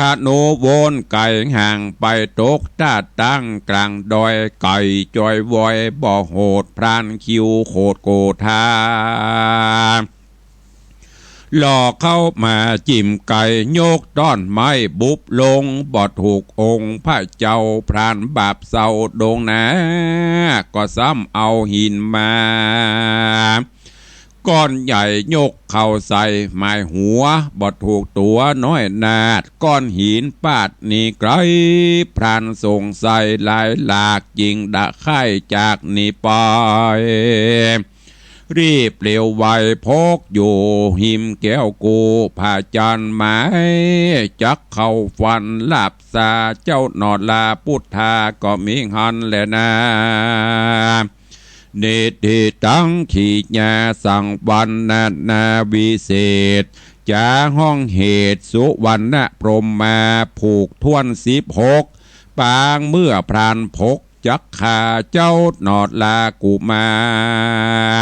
ธนูโวนไก๋ห่างไปตกต้าตั้งก๋างดอย ไก๋จ้อยวอยบ่โหด พรานคิวโขดโกธา หล่อเข้ามาจิ่มไก๋ ยกต้อนไม้บุบลง บ่ถูกองค์พระเจ้า พรานบาปเศร้าดงนา ก็ซ้ำเอาหินมา ก้อนใหญ่ยกเข้าใส่หมายหัว บ่ถูกตั๋วน้อยนาด ก้อนหินปาดหนีไก๋ พรานสงสัยหลายหลาก จึงดะค่ายจากหนีไป รีบเร็วไวพกอยู่หิมแก้วกู ผาจันทร์หมายจักเข้าฟัน หลับสาเจ้าหนอลา พุทธาก็มีหันแลนา นิทธิตัง ขีญาสังวรรณนาวิเศษ จาห้องเหตุสุวรรณพรหมา ผูกถ้วนสิบหก ปางเมื่อพรานพกจักฆ่าเจ้าหนอลากุมา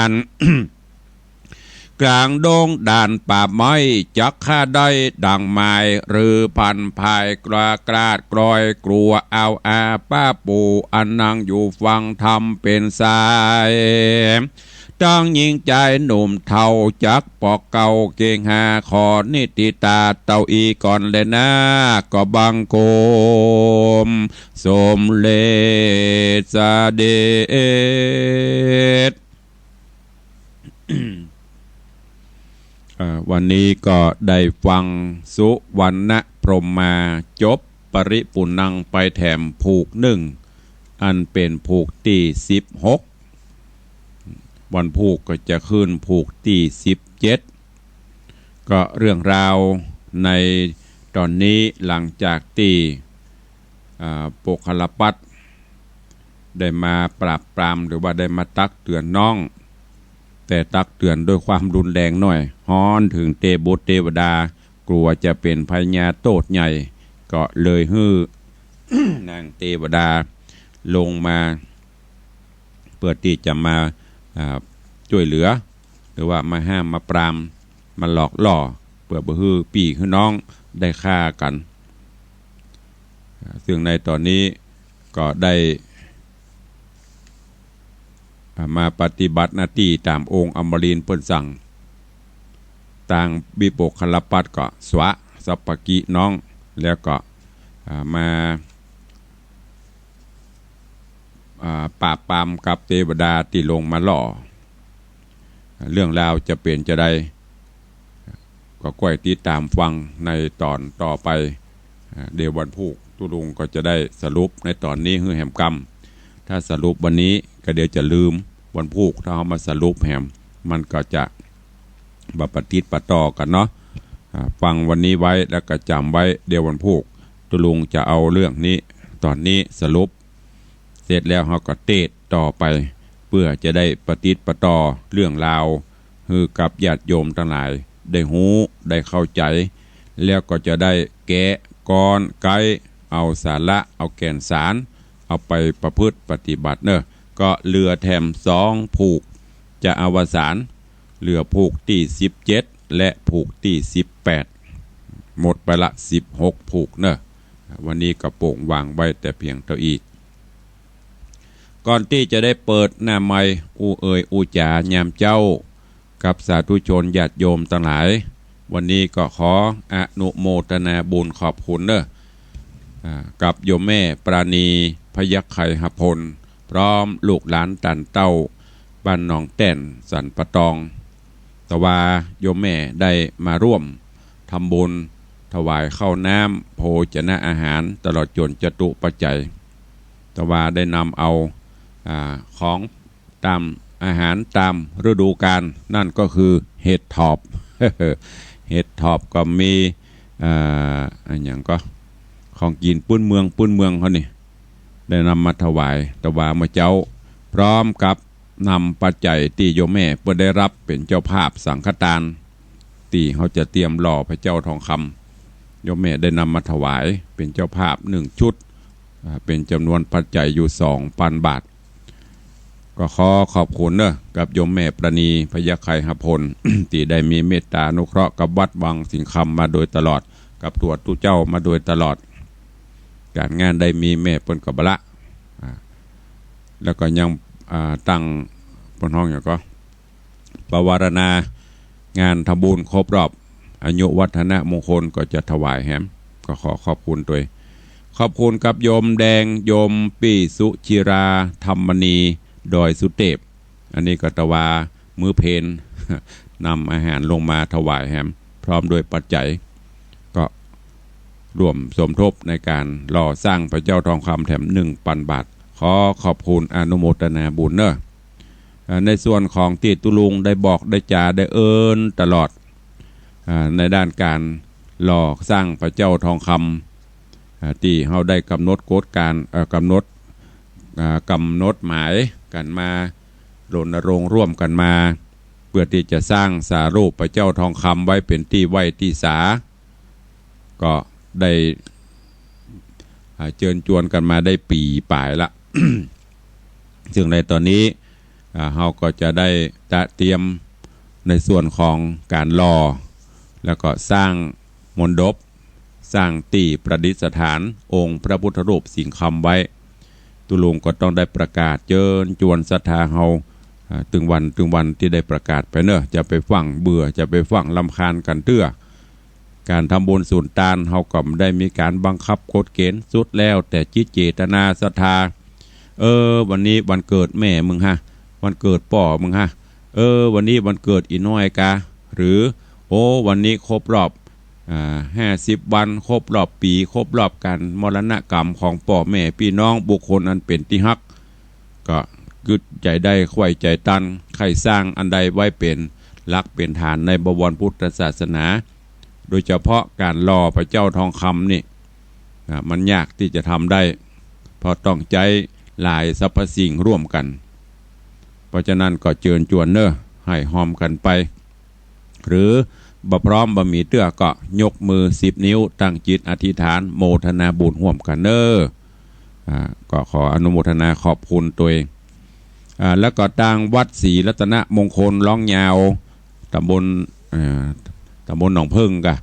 ร กลางดงด่านป่าไม้จักฆ่าได้ดังหมาย หรือพันภายกล้ากราดกรอยกลัว เอาอาป้าปู่อันนั่งอยู่ฟังธรรมเป๋นสาย ตังหญิงจายหนุ่มเฒ่าจักปอกเกล้าเกงหา ขอนิทธิตาเต้าอี้ก่อนแลนา ก็บังคมสมเร็จเสด็จ อ่า วันนี้ก็ได้ฟังสุวรรณพรหมาจบปริปุณณังไปแถมผูกนึ่ง อันเป๋นผูกตี้สิบหก วันพูกก็จะขึ้นผูกตี้สิบเจ็ด ก็เรื่องราวในต๋อนนี้หลังจากตี้ อ่า โปคคัลลปัต ได้มาปราบปรามหรือว่าได้มาตักเตือนน้อง แต่ตักเตือนด้วยความรุนแรงหน่อย ฮ้อนเถิงเตบุตรเตวดา กลัวจะเป๋นพยาโต้ษใหญ่ ก็เลยหื้อ นางเตวดาลงมา เปื้อตี้จะมา อ่า จ้วยเหลือ หรือว่ามาห้ามมาปราม มาหลอกล่อ เปื้อบ่หื้อปี้หื้อน้องได้ฆ่ากั๋น ซึ่งในต๋อนนี้ก็ได้ อ่า มาปฏิบัติหน้าตี้ต๋ามองค์อมรินทร์เปิ้นสั่ง ตางวิปุคคลปัตตร์ก็สวะสัพพกิน้อง แล้วก็ อ่า มา อ่า ปราบปรามกับเตวดาตี้ลงมาล่อ เรื่องราวจะเป๋นจาใด ก็ก้อยติดต๋ามฟังในต๋อนต่อไป อ่า เดี๋ยววันพูกตุ๊ลุงก็จะได้สรุปในต๋อนนี้หื้อแหมกำ ถ้าสรุปวันนี้ก็เดี๋ยวจะลืม วันพูกถ้าเฮามาสรุปแหม มันก็จะบ่ปะติดปะต่อกั๋นเนาะ อ่า ฟังวันนี้ไว้แล้วก็จ๋ำไว้ เดี๋ยววันพูกตุ๊ลุงจะเอาเรื่องนี้ ต๋อนนี้สรุป เสร็จแล้วเฮาก็เตสน์ต่อไป เปื้อจะได้ปะติดปะต่อเรื่องราว หื้อกับญาติโยมตังหลายได้ฮู้ได้เข้าใจ๋ แล้วก็จะได้แกะก๊อนไก๊ เอาสาระ เอาแก่นสาร เอาไปประพฤติปฏิบัติเนาะ ก็เหลือแถมสองผูก จะอวสาน เหลือผูกตี้สิบเจ็ด และผูกตี้สิบแปด หมดไปละสิบหกผูกเนาะ วันนี้ก็โป่งวางไว้แต่เพียงเต้าอี้ ก่อนตี้จะได้เปิดหน้าไมค์อู้เอ่ยอู้จ๋ายามเจ๊า กับสาธุชนญาติโยมตังหลาย วันนี้ก็ขออนุโมทนาบุญขอบคุณเนาะ อ่า กับโยมแม่ปราณี พยัคฆ์ไคหพล พร้อมลูกหลานต้านเต้า บ้านหนองแต้น สันป่าตอง ตะวาโยมแม่ได้มาร่วมทำบุญ ถวายข้าวน้ำ โภชนะอาหาร ตลอดจ๋นจตุปัจจัย ตะวาได้นำเอา อ่า ของต๋ามอาหารต๋ามฤดูกาล นั่นก็คือเห็ดถอบ เห็ดถอบก็มี อ่า อะหยังก็ ของกิ๋นปื้นเมือง ปื้นเมืองเฮานี่ ได้นำมาถวายตะวาเมื่อเจ๊า พร้อมกับนำปัจจัยตี้โยมแม่เปิ้นได้ฮับเป๋นเจ้าภาพสังฆทาน ตี้เฮาจะเตรียมหล่อพระเจ้าทองคำ โยมแม่ได้นำมาถวายเป๋นเจ้าภาพหนึ่งชุด อ่า เป๋นจ๋ำนวนปัจจัยอยู่สองปันบาท ก็ขอขอบคุณเนาะ กับโยมแม่ปราณี พยัคฆ์ไคหพล ตี้ได้มีเมตตาอนุเคราะห์กับวัดวังสิงห์คำมาโดยตลอด กับตั๋วตุ๊เจ้ามาโดยตลอด ก๋านงานได้มีแม่เปิ้นก็บ่ละ อ่า แล้วก็ยัง อ่า ตั้ง เปิ้นฮ้องหยังก็ ปวารณางานทำบุญครบรอบอายุวัฒนมงคลก็จะถวายแหม ก็ขอขอบคุณตวย ขอบคุณกับโยมแดง โยมปี้สุจิรา ธรรมณี ดอยสุเตพ อันนี้ก็ตะวามื้อเพล นำอาหารลงมาถวายแหม พร้อมด้วยปัจจัย ก็ร่วมสมทบในก๋านหล่อสร้างพระเจ้าทองคำแถมหนึ่งปันบาท ขอขอบคุณอนุโมทนาบุญเนาะ อ่า ในส่วนของตี้ตุ๊ลุงได้บอกได้จ๋าได้เอิ้นตลอด อ่า ในด้านก๋านหล่อสร้างพระเจ้าทองคำ อ่า ตี้เฮาได้กำหนดกฎก๋าน เอ่อ กำหนด อ่า กำหนดหมายกั๋นมา รณรงค์ร่วมกั๋นมา เปื้อตี้จะสร้างสารูปพระเจ้าทองคำไว้เป๋นตี้ไหว้ตี้สา ก็ได้ อ่า เจิญจวนกั๋นมาได้ปี๋ป๋ายละ ซึ่งในต๋อนนี้ อ่า เฮาก็จะได้ตระเตรียมในส่วนของก๋านหล่อ แล้วก็สร้างมณฑป สร้างตี้ประดิษฐานองค์พระพุทธรูปสิงห์คำไว้ ตุ๊ลุงก็ต้องได้ประกาศเจิญจวนศรัทธาเฮา อ่า ตึงวันตึงวันตี้ได้ประกาศไปเนาะ จะไปฟั่งเบื่อ จะไปฟั่งรำคาญกั๋นเตื้อ ก๋านทำบุญสุนตานเฮาก็บ่ได้มีก๋านบังคับกฎเกณฑ์ สุดแล้วแต่จิตเจตนาศรัทธา เออ วันนี้วันเกิดแม่มึงฮะ วันเกิดป้อมึงฮะ เออ วันนี้วันเกิดอี่น้อยกา หรือ โอ้ วันนี้ครบรอบ อ่า ห้าสิบวัน ครบรอบปี๋ ครบรอบก๋านมรณกรรมของป้อแม่ปี้น้องบุคคลอันเป๋นตี้ฮัก ก็กึ๊ดใจ๋ได้ใค่ใจ๋ตัน ใค่สร้างอันใดไว้เป๋นหลักเป๋นฐานในบวรพุทธศาสนา โดยเฉพาะก๋านหล่อพระเจ้าทองคำนี่ อ่า มันยากตี้จะทำได้ เพราะต้องใจ๊หลายสรรพสิ่งร่วมกั๋น เพราะฉะนั้นก็เจิญจวนเนาะ หื้อฮอมกั๋นไป หรือบ่พร้อมบ่มีเตื้อก็ยกมือสิบนิ้ว ตั้งจิตอธิษฐานโมทนาบุญฮ่วมกั๋นเนาะ อ่า ก็ขออนุโมทนาขอบคุณตวย อ่า แล้วก็ตางวัดศรีรัตนมงคลร้องยาว ต๋ำบล อ่า ต๋ำบลหนองเพิ่งกะ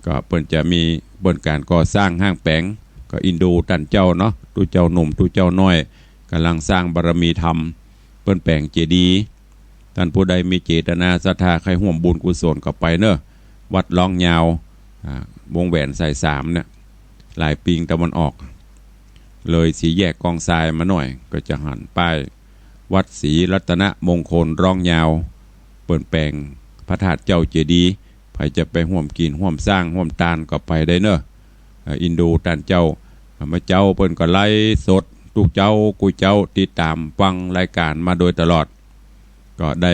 ก็เปิ้นจะมีเปิ้นก๋านก่อสร้างห้างแป๋ง ก็อินดูต้านเจ้าเนาะ ตุ๊เจ้าหนุ่ม ตุ๊เจ้าน้อย ก่ำลังสร้างบารมีธรรม เปิ้นแป๋งเจดีย์ ต้านผู้ใดมีเจตนาศรัทธาใค่ฮ่วมบุญกุศลก็ไปเน่อ วัดร้องยาว อ่า วงแหวนสายสามเนี่ย หลายปิงตะวันออก เลยสี่แยกกองทรายมาหน่อย ก็จะหันป้ายวัดศรีรัตนมงคลร้องยาว เปิ้นแป๋งพระธาตุเจ้าเจดีย์ ใผจะไปฮ่วมกิ๋นฮ่วมสร้างฮ่วมตานก็ไปได้เน่อ เอ่อ อินดูต้านเจ้า เมื่อเจ๊าเปิ้นก็ไลฟ์สด ตุ๊เจ๊ากู้เจ๊าติดต๋ามฟังรายก๋านมาโดยตลอด ก็ได้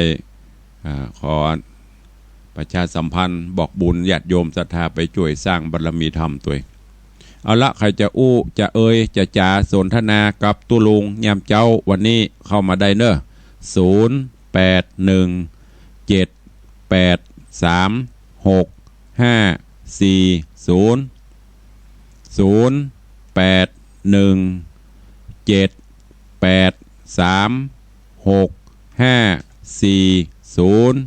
อ่า ขอประชาสัมพันธ์บอกบุญญาติโยมศรัทธาไปจ้วยสร้างบารมีธรรมตวย เอาละ ใผจะอู้ จะเอ่ย จะจ๋าสนทนากับตุ๊ลุงยามเจ๊าวันนี้เข้ามาได้เน่อ ศูนย์แปดหนึ่งเจ็ดแปดสามหกห้าสี่ศูนย์ ศูนย์แปดหนึ่งเจ็ดแปดสามหกห้าสี่ศูนย์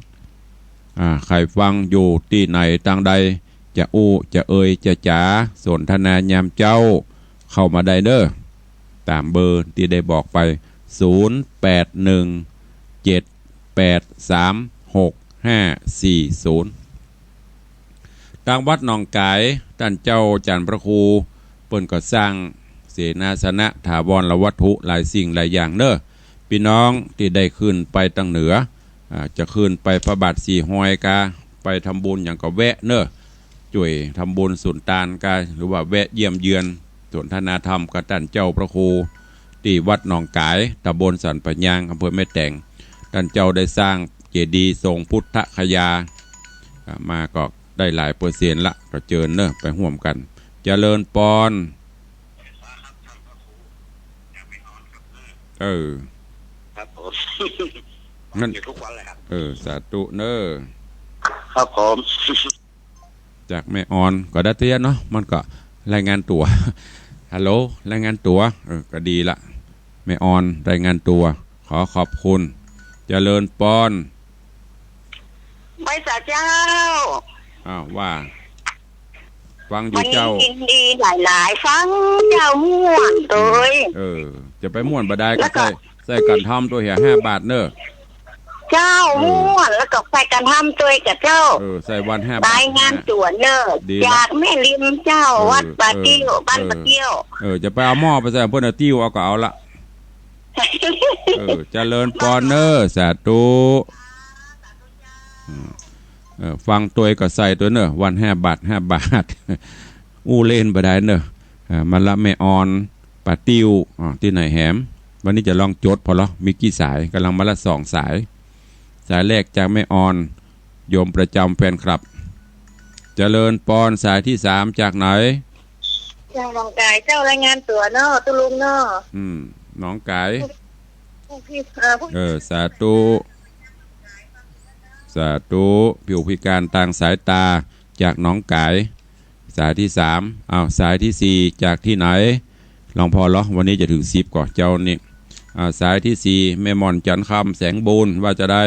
อ่า ใผฟังอยู่ตี้ไหนตางใด จะอู้ จะเอ่ย จะจ๋าสนทนายามเจ๊า เข้ามาได้เน่อ ต๋ามเบอร์ตี้ได้บอกไป ศูนย์แปดหนึ่งเจ็ดแปดสามหกห้าสี่ศูนย์ ตางวัดหนองก๋าย ต้านเจ้าจันทร์พระครู เปิ้นก็สร้างเสนาสนะถาวรวัตถุหลายสิ่งหลายอย่างเน่อ ปี้น้องตี้ได้ขึ้นไปตางเหนือ อ่า จะขึ้นไปพระบาทสี่ฮอยกา ไปทำบุญหยังก็แวะเน่อ จ้วยทำบุญสุนตานกา หรือว่าแวะเยี่ยมเยือน สนทนาธรรมกับต้านเจ้าพระครู ตี้วัดหนองก๋าย ตำบลสันป่ายยาง อำเภอแม่แตง ต้านเจ้าได้สร้างเจดีย์ทรงพุทธคยา อ่า มาก็ได้หลายเปอร์เซ็นต์ละ ก็เจิญเน่อ ไปฮ่วมกั๋น เจริญปอน เออ ครับผม งั้น อยู่ทุกวันเลยครับ เออ สาธุเน่อ ครับผม จากแม่ออนก็ได้เตี้ยเนาะ มันก็รายงานตั๋ว ฮัลโหล รายงานตั๋ว เออ ก็ดีละ แม่ออนรายงานตั๋ว ขอขอบคุณ เจริญปอน ไหว้สาเจ้า อ้าว ว่า ฟังอยู่เจ้า วันนี้ยินดีหลายๆ ฟังเจ้าม่วนตวย เออ จะไปม่วนบ่ดายก็ แล้วก็ ใส่ ใส่กั๋นทำตวยเหีย ห้าบาทเน่อ เจ้า เออ ม่วน แล้วก็ใส่กั๋นทำตวยก่อเจ้า เออ ใส่วันห้าบาท รายงานตั๋วเน่อ ดีละ จากแม่ริมเจ้า เออ วัดป่า เออ ติ้ว บ้าน เออ ป่าติ้ว เออ จะไปเอาหม้อไปใส่ เปิ้นเอาติ้วเอาก็เอาละ เออ เจริญปอนเน่อ สาธุ อืม เออ ฟังตวยก็ใส่ตวยเน่อ วันห้าบาท ห้าบาท อู้เล่นบ่ดายเน่อ อ่า มาละแม่ออน ป่าติ้ว อ่า ตี้ไหนแหม วันนี้จะลองจดผ่อลอ มีกี่สาย ก่ำลังมาละสองสาย สายแรกจากแม่ออน โยมประจ๋ำแฟนคลับ เจริญปอน สายตี้สามจากไหน จากหนองก๋ายเจ้า รายงานตั๋วเนาะ ตุ๊ลุงเนาะ อืม หนองก๋าย ผู้พิ- เอ่อ ผู้ เออ สาธุ สาธุ ผู้พิการตางสายต๋าจากหนองก๋าย สายตี้สาม อ้าว สายตี้สี่จากตี้ไหน ลองผ่อลอ วันนี้จะเถิงสิบก่อเจ้านี่ อ่า สายตี้สี่ แม่หม่อนจันทร์คำ แสงบุญ ว่าจะใด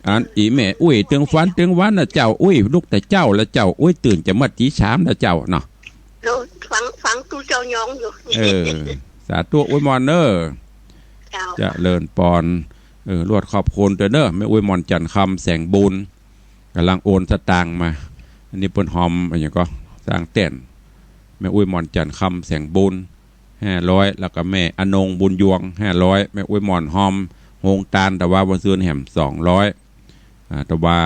อันอี้แม่อุ๊ย ตึงฝันตึงวันน่ะเจ้า อุ๊ย ลุกแต่เจ๊าละเจ้า อุ๊ย ตื่นจะเมิดตี๋สามละเจ้าเนาะ โอ้ ฟัง ฟังตุ๊เจ้ายองอยู่ เออ สาธุ อุ๊ยหม่อนเน่อ เจ้า เจริญปอน เออ ลวดขอบคุณตวยเน่อ แม่อุ๊ยหม่อนจันทร์คำ แสงบุญ ก่ำลังโอนสตางค์มา อันนี้เปิ้นฮอม อะหยังก็ สร้างแต้น แม่อุ๊ยหม่อนจันทร์คำ แสงบุญ ห้าร้อย แล้วก็แม่อนงบุญยวง ห้าร้อย แม่อุ๊ยหม่อนฮอม โฮงตานตะวาวันซืนแหม สองร้อย อ่า ตะวา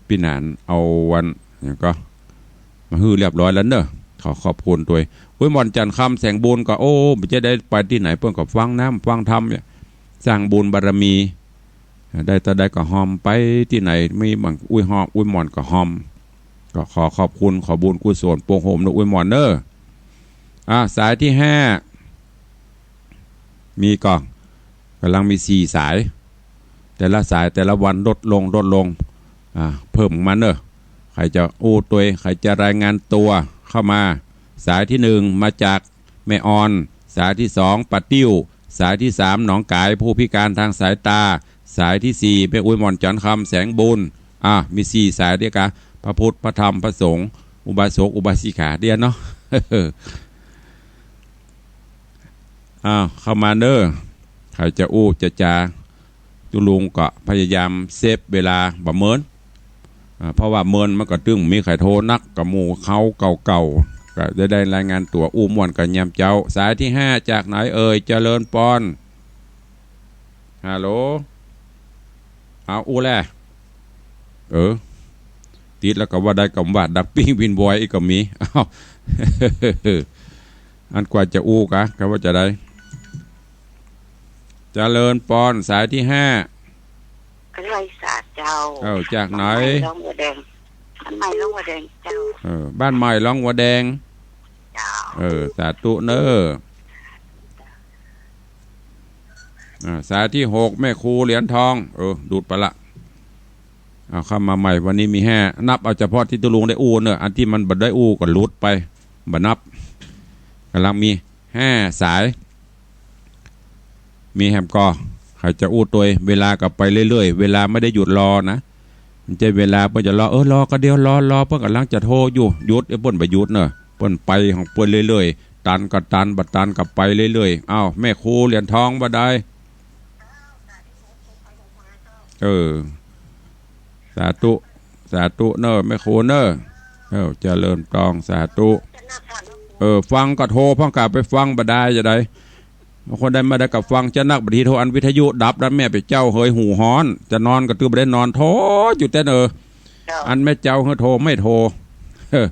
ปี้หนานเอาวัน อะหยังก็ มาหื้อเรียบร้อยแล้วเน่อ ขอขอบคุณตวย อุ๊ยหม่อนจันทร์คำ แสงบุญก็ โอ้ บ่จะได้ไปตี้ไหน เปิ้นก็ฟังน้ำฟังธรรมเนี่ย สร้างบุญบารมี ได้เต้าใดก็ฮอม ไปตี้ไหนมีบางอุ๊ยฮอม อุ๊ยหม่อนก็ฮอม ก็ขอขอบคุณ ขอบุญกุศลปกโฮมเน่อ อุ๊ยหม่อนเน่อ อ่า สายตี้ห้า มีก่อ ก่ำลังมีสี่สาย แต่ละสายแต่ละวันลดลง ลดลง อ่า เพิ่มมาเน่อ ใผจะอู้ตวย ใผจะรายงานตั๋วเข้ามา สายตี้หนึ่งมาจากแม่ออน สายตี้สองป่าติ้ว สายตี้สามหนองก๋าย ผู้พิการตางสายต๋า สายตี้สี่แม่อุ๊ยหม่อนจันทร์คำ แสงบุญ อ่า มีสี่สายเดียวกา พระพุทธ พระธรรม พระสงฆ์ อุบาสก อุบาสิกาเดียวเนาะ เออ อ้าว เข้ามาเน้อ ใผจะอู้จะจ๋า ตุ๊ลุงก็พยายามเซฟเวลาบ่เมิน อ่า เพราะว่าเมินมันก็ตึงมีใผโทรนัก ก็หมู่เฮาเก่าๆ ก็ได้ ได้รายงานตั๋วอู้ม่วนกันยามเจ๊า สายตี้ห้าจากไหนเอ่ย เจริญปอน ฮัลโหล เอาอู้แล เออ ติดแล้วก็ว่าได้กำว่าดักปิ้งวินวอยอีกก็มี อ้าว อันกว่าจะอู้กะ กะว่าจะได้ เจริญปอน สายตี้ห้า ไหว้สาเจ้า เออ จากไหน บ้านใหม่หลวงวัวแดง บ้านใหม่หลวงวัวแดงเจ้า เออ บ้านใหม่หลวงวัวแดง เจ้า เออ สาธุเน้อ อ่า สายตี้หก แม่ครูเหรียญทอง เออ หลุดไปละ เอาเข้ามาใหม่ วันนี้มีห้า นับเอาเฉพาะตี้ตุ๊ลุงได้อู้เน้อ อันตี้มันบ่ได้อู้ก็หลุดไป บ่นับ ก่ำลังมีห้าสาย มีแหมก่อ ใผจะอู้ตวย เวลาก็ไปเรื่อยๆ เวลาไม่ได้หยุดรอนะ บ่ใจ้เวลาเปิ้นจะรอ เออ รอก็เดี๋ยว รอ รอ เปิ้นก่ำลังจะโทรอยู่ หยุด เอ้ย เปิ้นบ่หยุดเน้อ เปิ้นไปของเปิ้นเรื่อยๆ ตันก็ตัน บ่ตันก็ไปเรื่อยๆ อ้าว แม่ครูเหรียญทองว่าได้ เออ สาธุ สาธุเน้อ แม่ครูเน้อ เออ เจริญปอน สาธุ เออ ฟังก็โทร พ่องกลับไปฟังบ่ได้จะได้ บางคนได้มาได้กับฟังจะนัก บางทีโทรอันวิทยุดับแล้ว แม่ไปเจ๊าเหยหูฮ้อน จะนอนก็ตื้อบ่ได้นอน โทรอยู่แต่เนอ เจ้า อันแม่เจ๊าเหยโทรไม่โทร เออ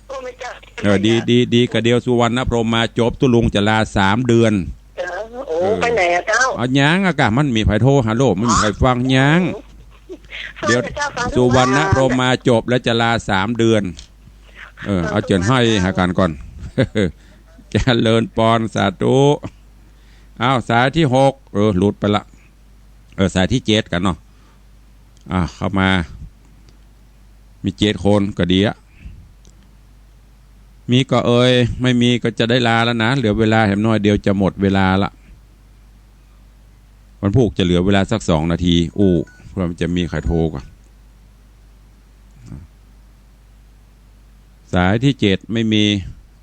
โอ้ แม่เจ้า เออ ดี ดี ดี กะเดียวสุวรรณพรหมมาจบ ตุ๊ลุงจะลาสามเดือน เออ โอ้ เออ ไปไหนอะเจ้า เอายังอะกะ มันมีใผโทร ฮัลโหล มันมีใผฟังยัง ฟัง เดี๋ยว เจ้าฟัง สุวรรณพรหมมาจบแล้วจะลาสามเดือน เออ เอาเจิญห้อยหากั๋นก่อน เจริญปอน สาธุ อ้าว สายตี้หก เออ หลุดไปละ เออ สายตี้เจ็ดกั๋นเนาะ อ่ะ เข้ามา มีเจ็ดคนก็ดีอะ มีก็เอ่ย ไม่มีก็จะได้ลาแล้วนะ เหลือเวลาแหมน้อยเดียวจะหมดเวลาละ วันพูกจะเหลือเวลาสักสองนาที อู้ เผื่อมันจะมีใผโทรก่อน สายตี้เจ็ดไม่มี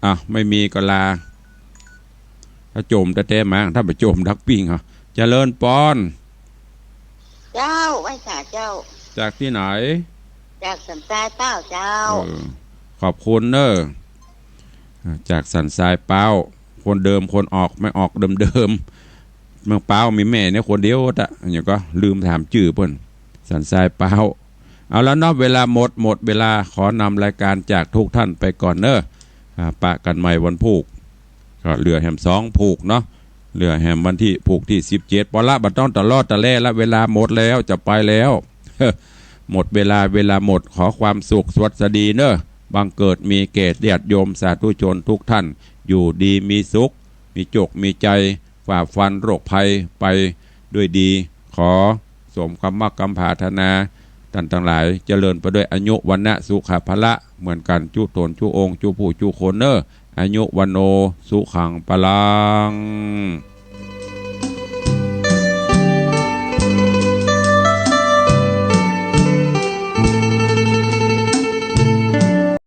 อ่ะ ไม่มีก็ลา ถ้าโจมแต๊ๆ มั้ง ถ้าบ่โจมดักปิ้งเหรอ เจริญปอน เจ้า ไหว้สาเจ้า จากตี้ไหน จากสันทรายเป้าเจ้า เออ ขอบคุณเน้อ อ่า จากสันทรายเป้า คนเดิมคนออกไม่ออกเดิมๆ เมืองเป้ามีแม่เนี่ยคนเดียวตะ อย่างก็ลืมถามจื้อเปิ้น สันทรายเป้า เอาละเนาะ เวลาหมด หมดเวลา ขอนำรายการจากทุกท่านไปก่อนเน้อ อ่า ปะกั๋นใหม่วันพูก ก็เหลือแหมสองพูกเนาะ เหลือแหมวันตี้ พูกตี้สิบเจ็ด ปอละ บ่ต้องตะลอตะแลละ เวลาหมดแล้ว จะไปแล้ว หมดเวลา เวลาหมด ขอความสุขสวัสดีเน้อ บังเกิดมีแก่ญาติโยมสาธุชนทุกท่าน อยู่ดีมีสุข มีโจคมีชัย ฝ่าฟันโรคภัยไปด้วยดี ขอสมความมักความปรารถนา ท่านตังหลาย เจริญไปด้วยอายุ วรรณะ สุขะ พละ เหมือนกั๋น จุ๊ตน จุ๊องค์ จุ๊ผู้ จุ๊คนเน้อ อายุ วัณโณ สุขัง พลัง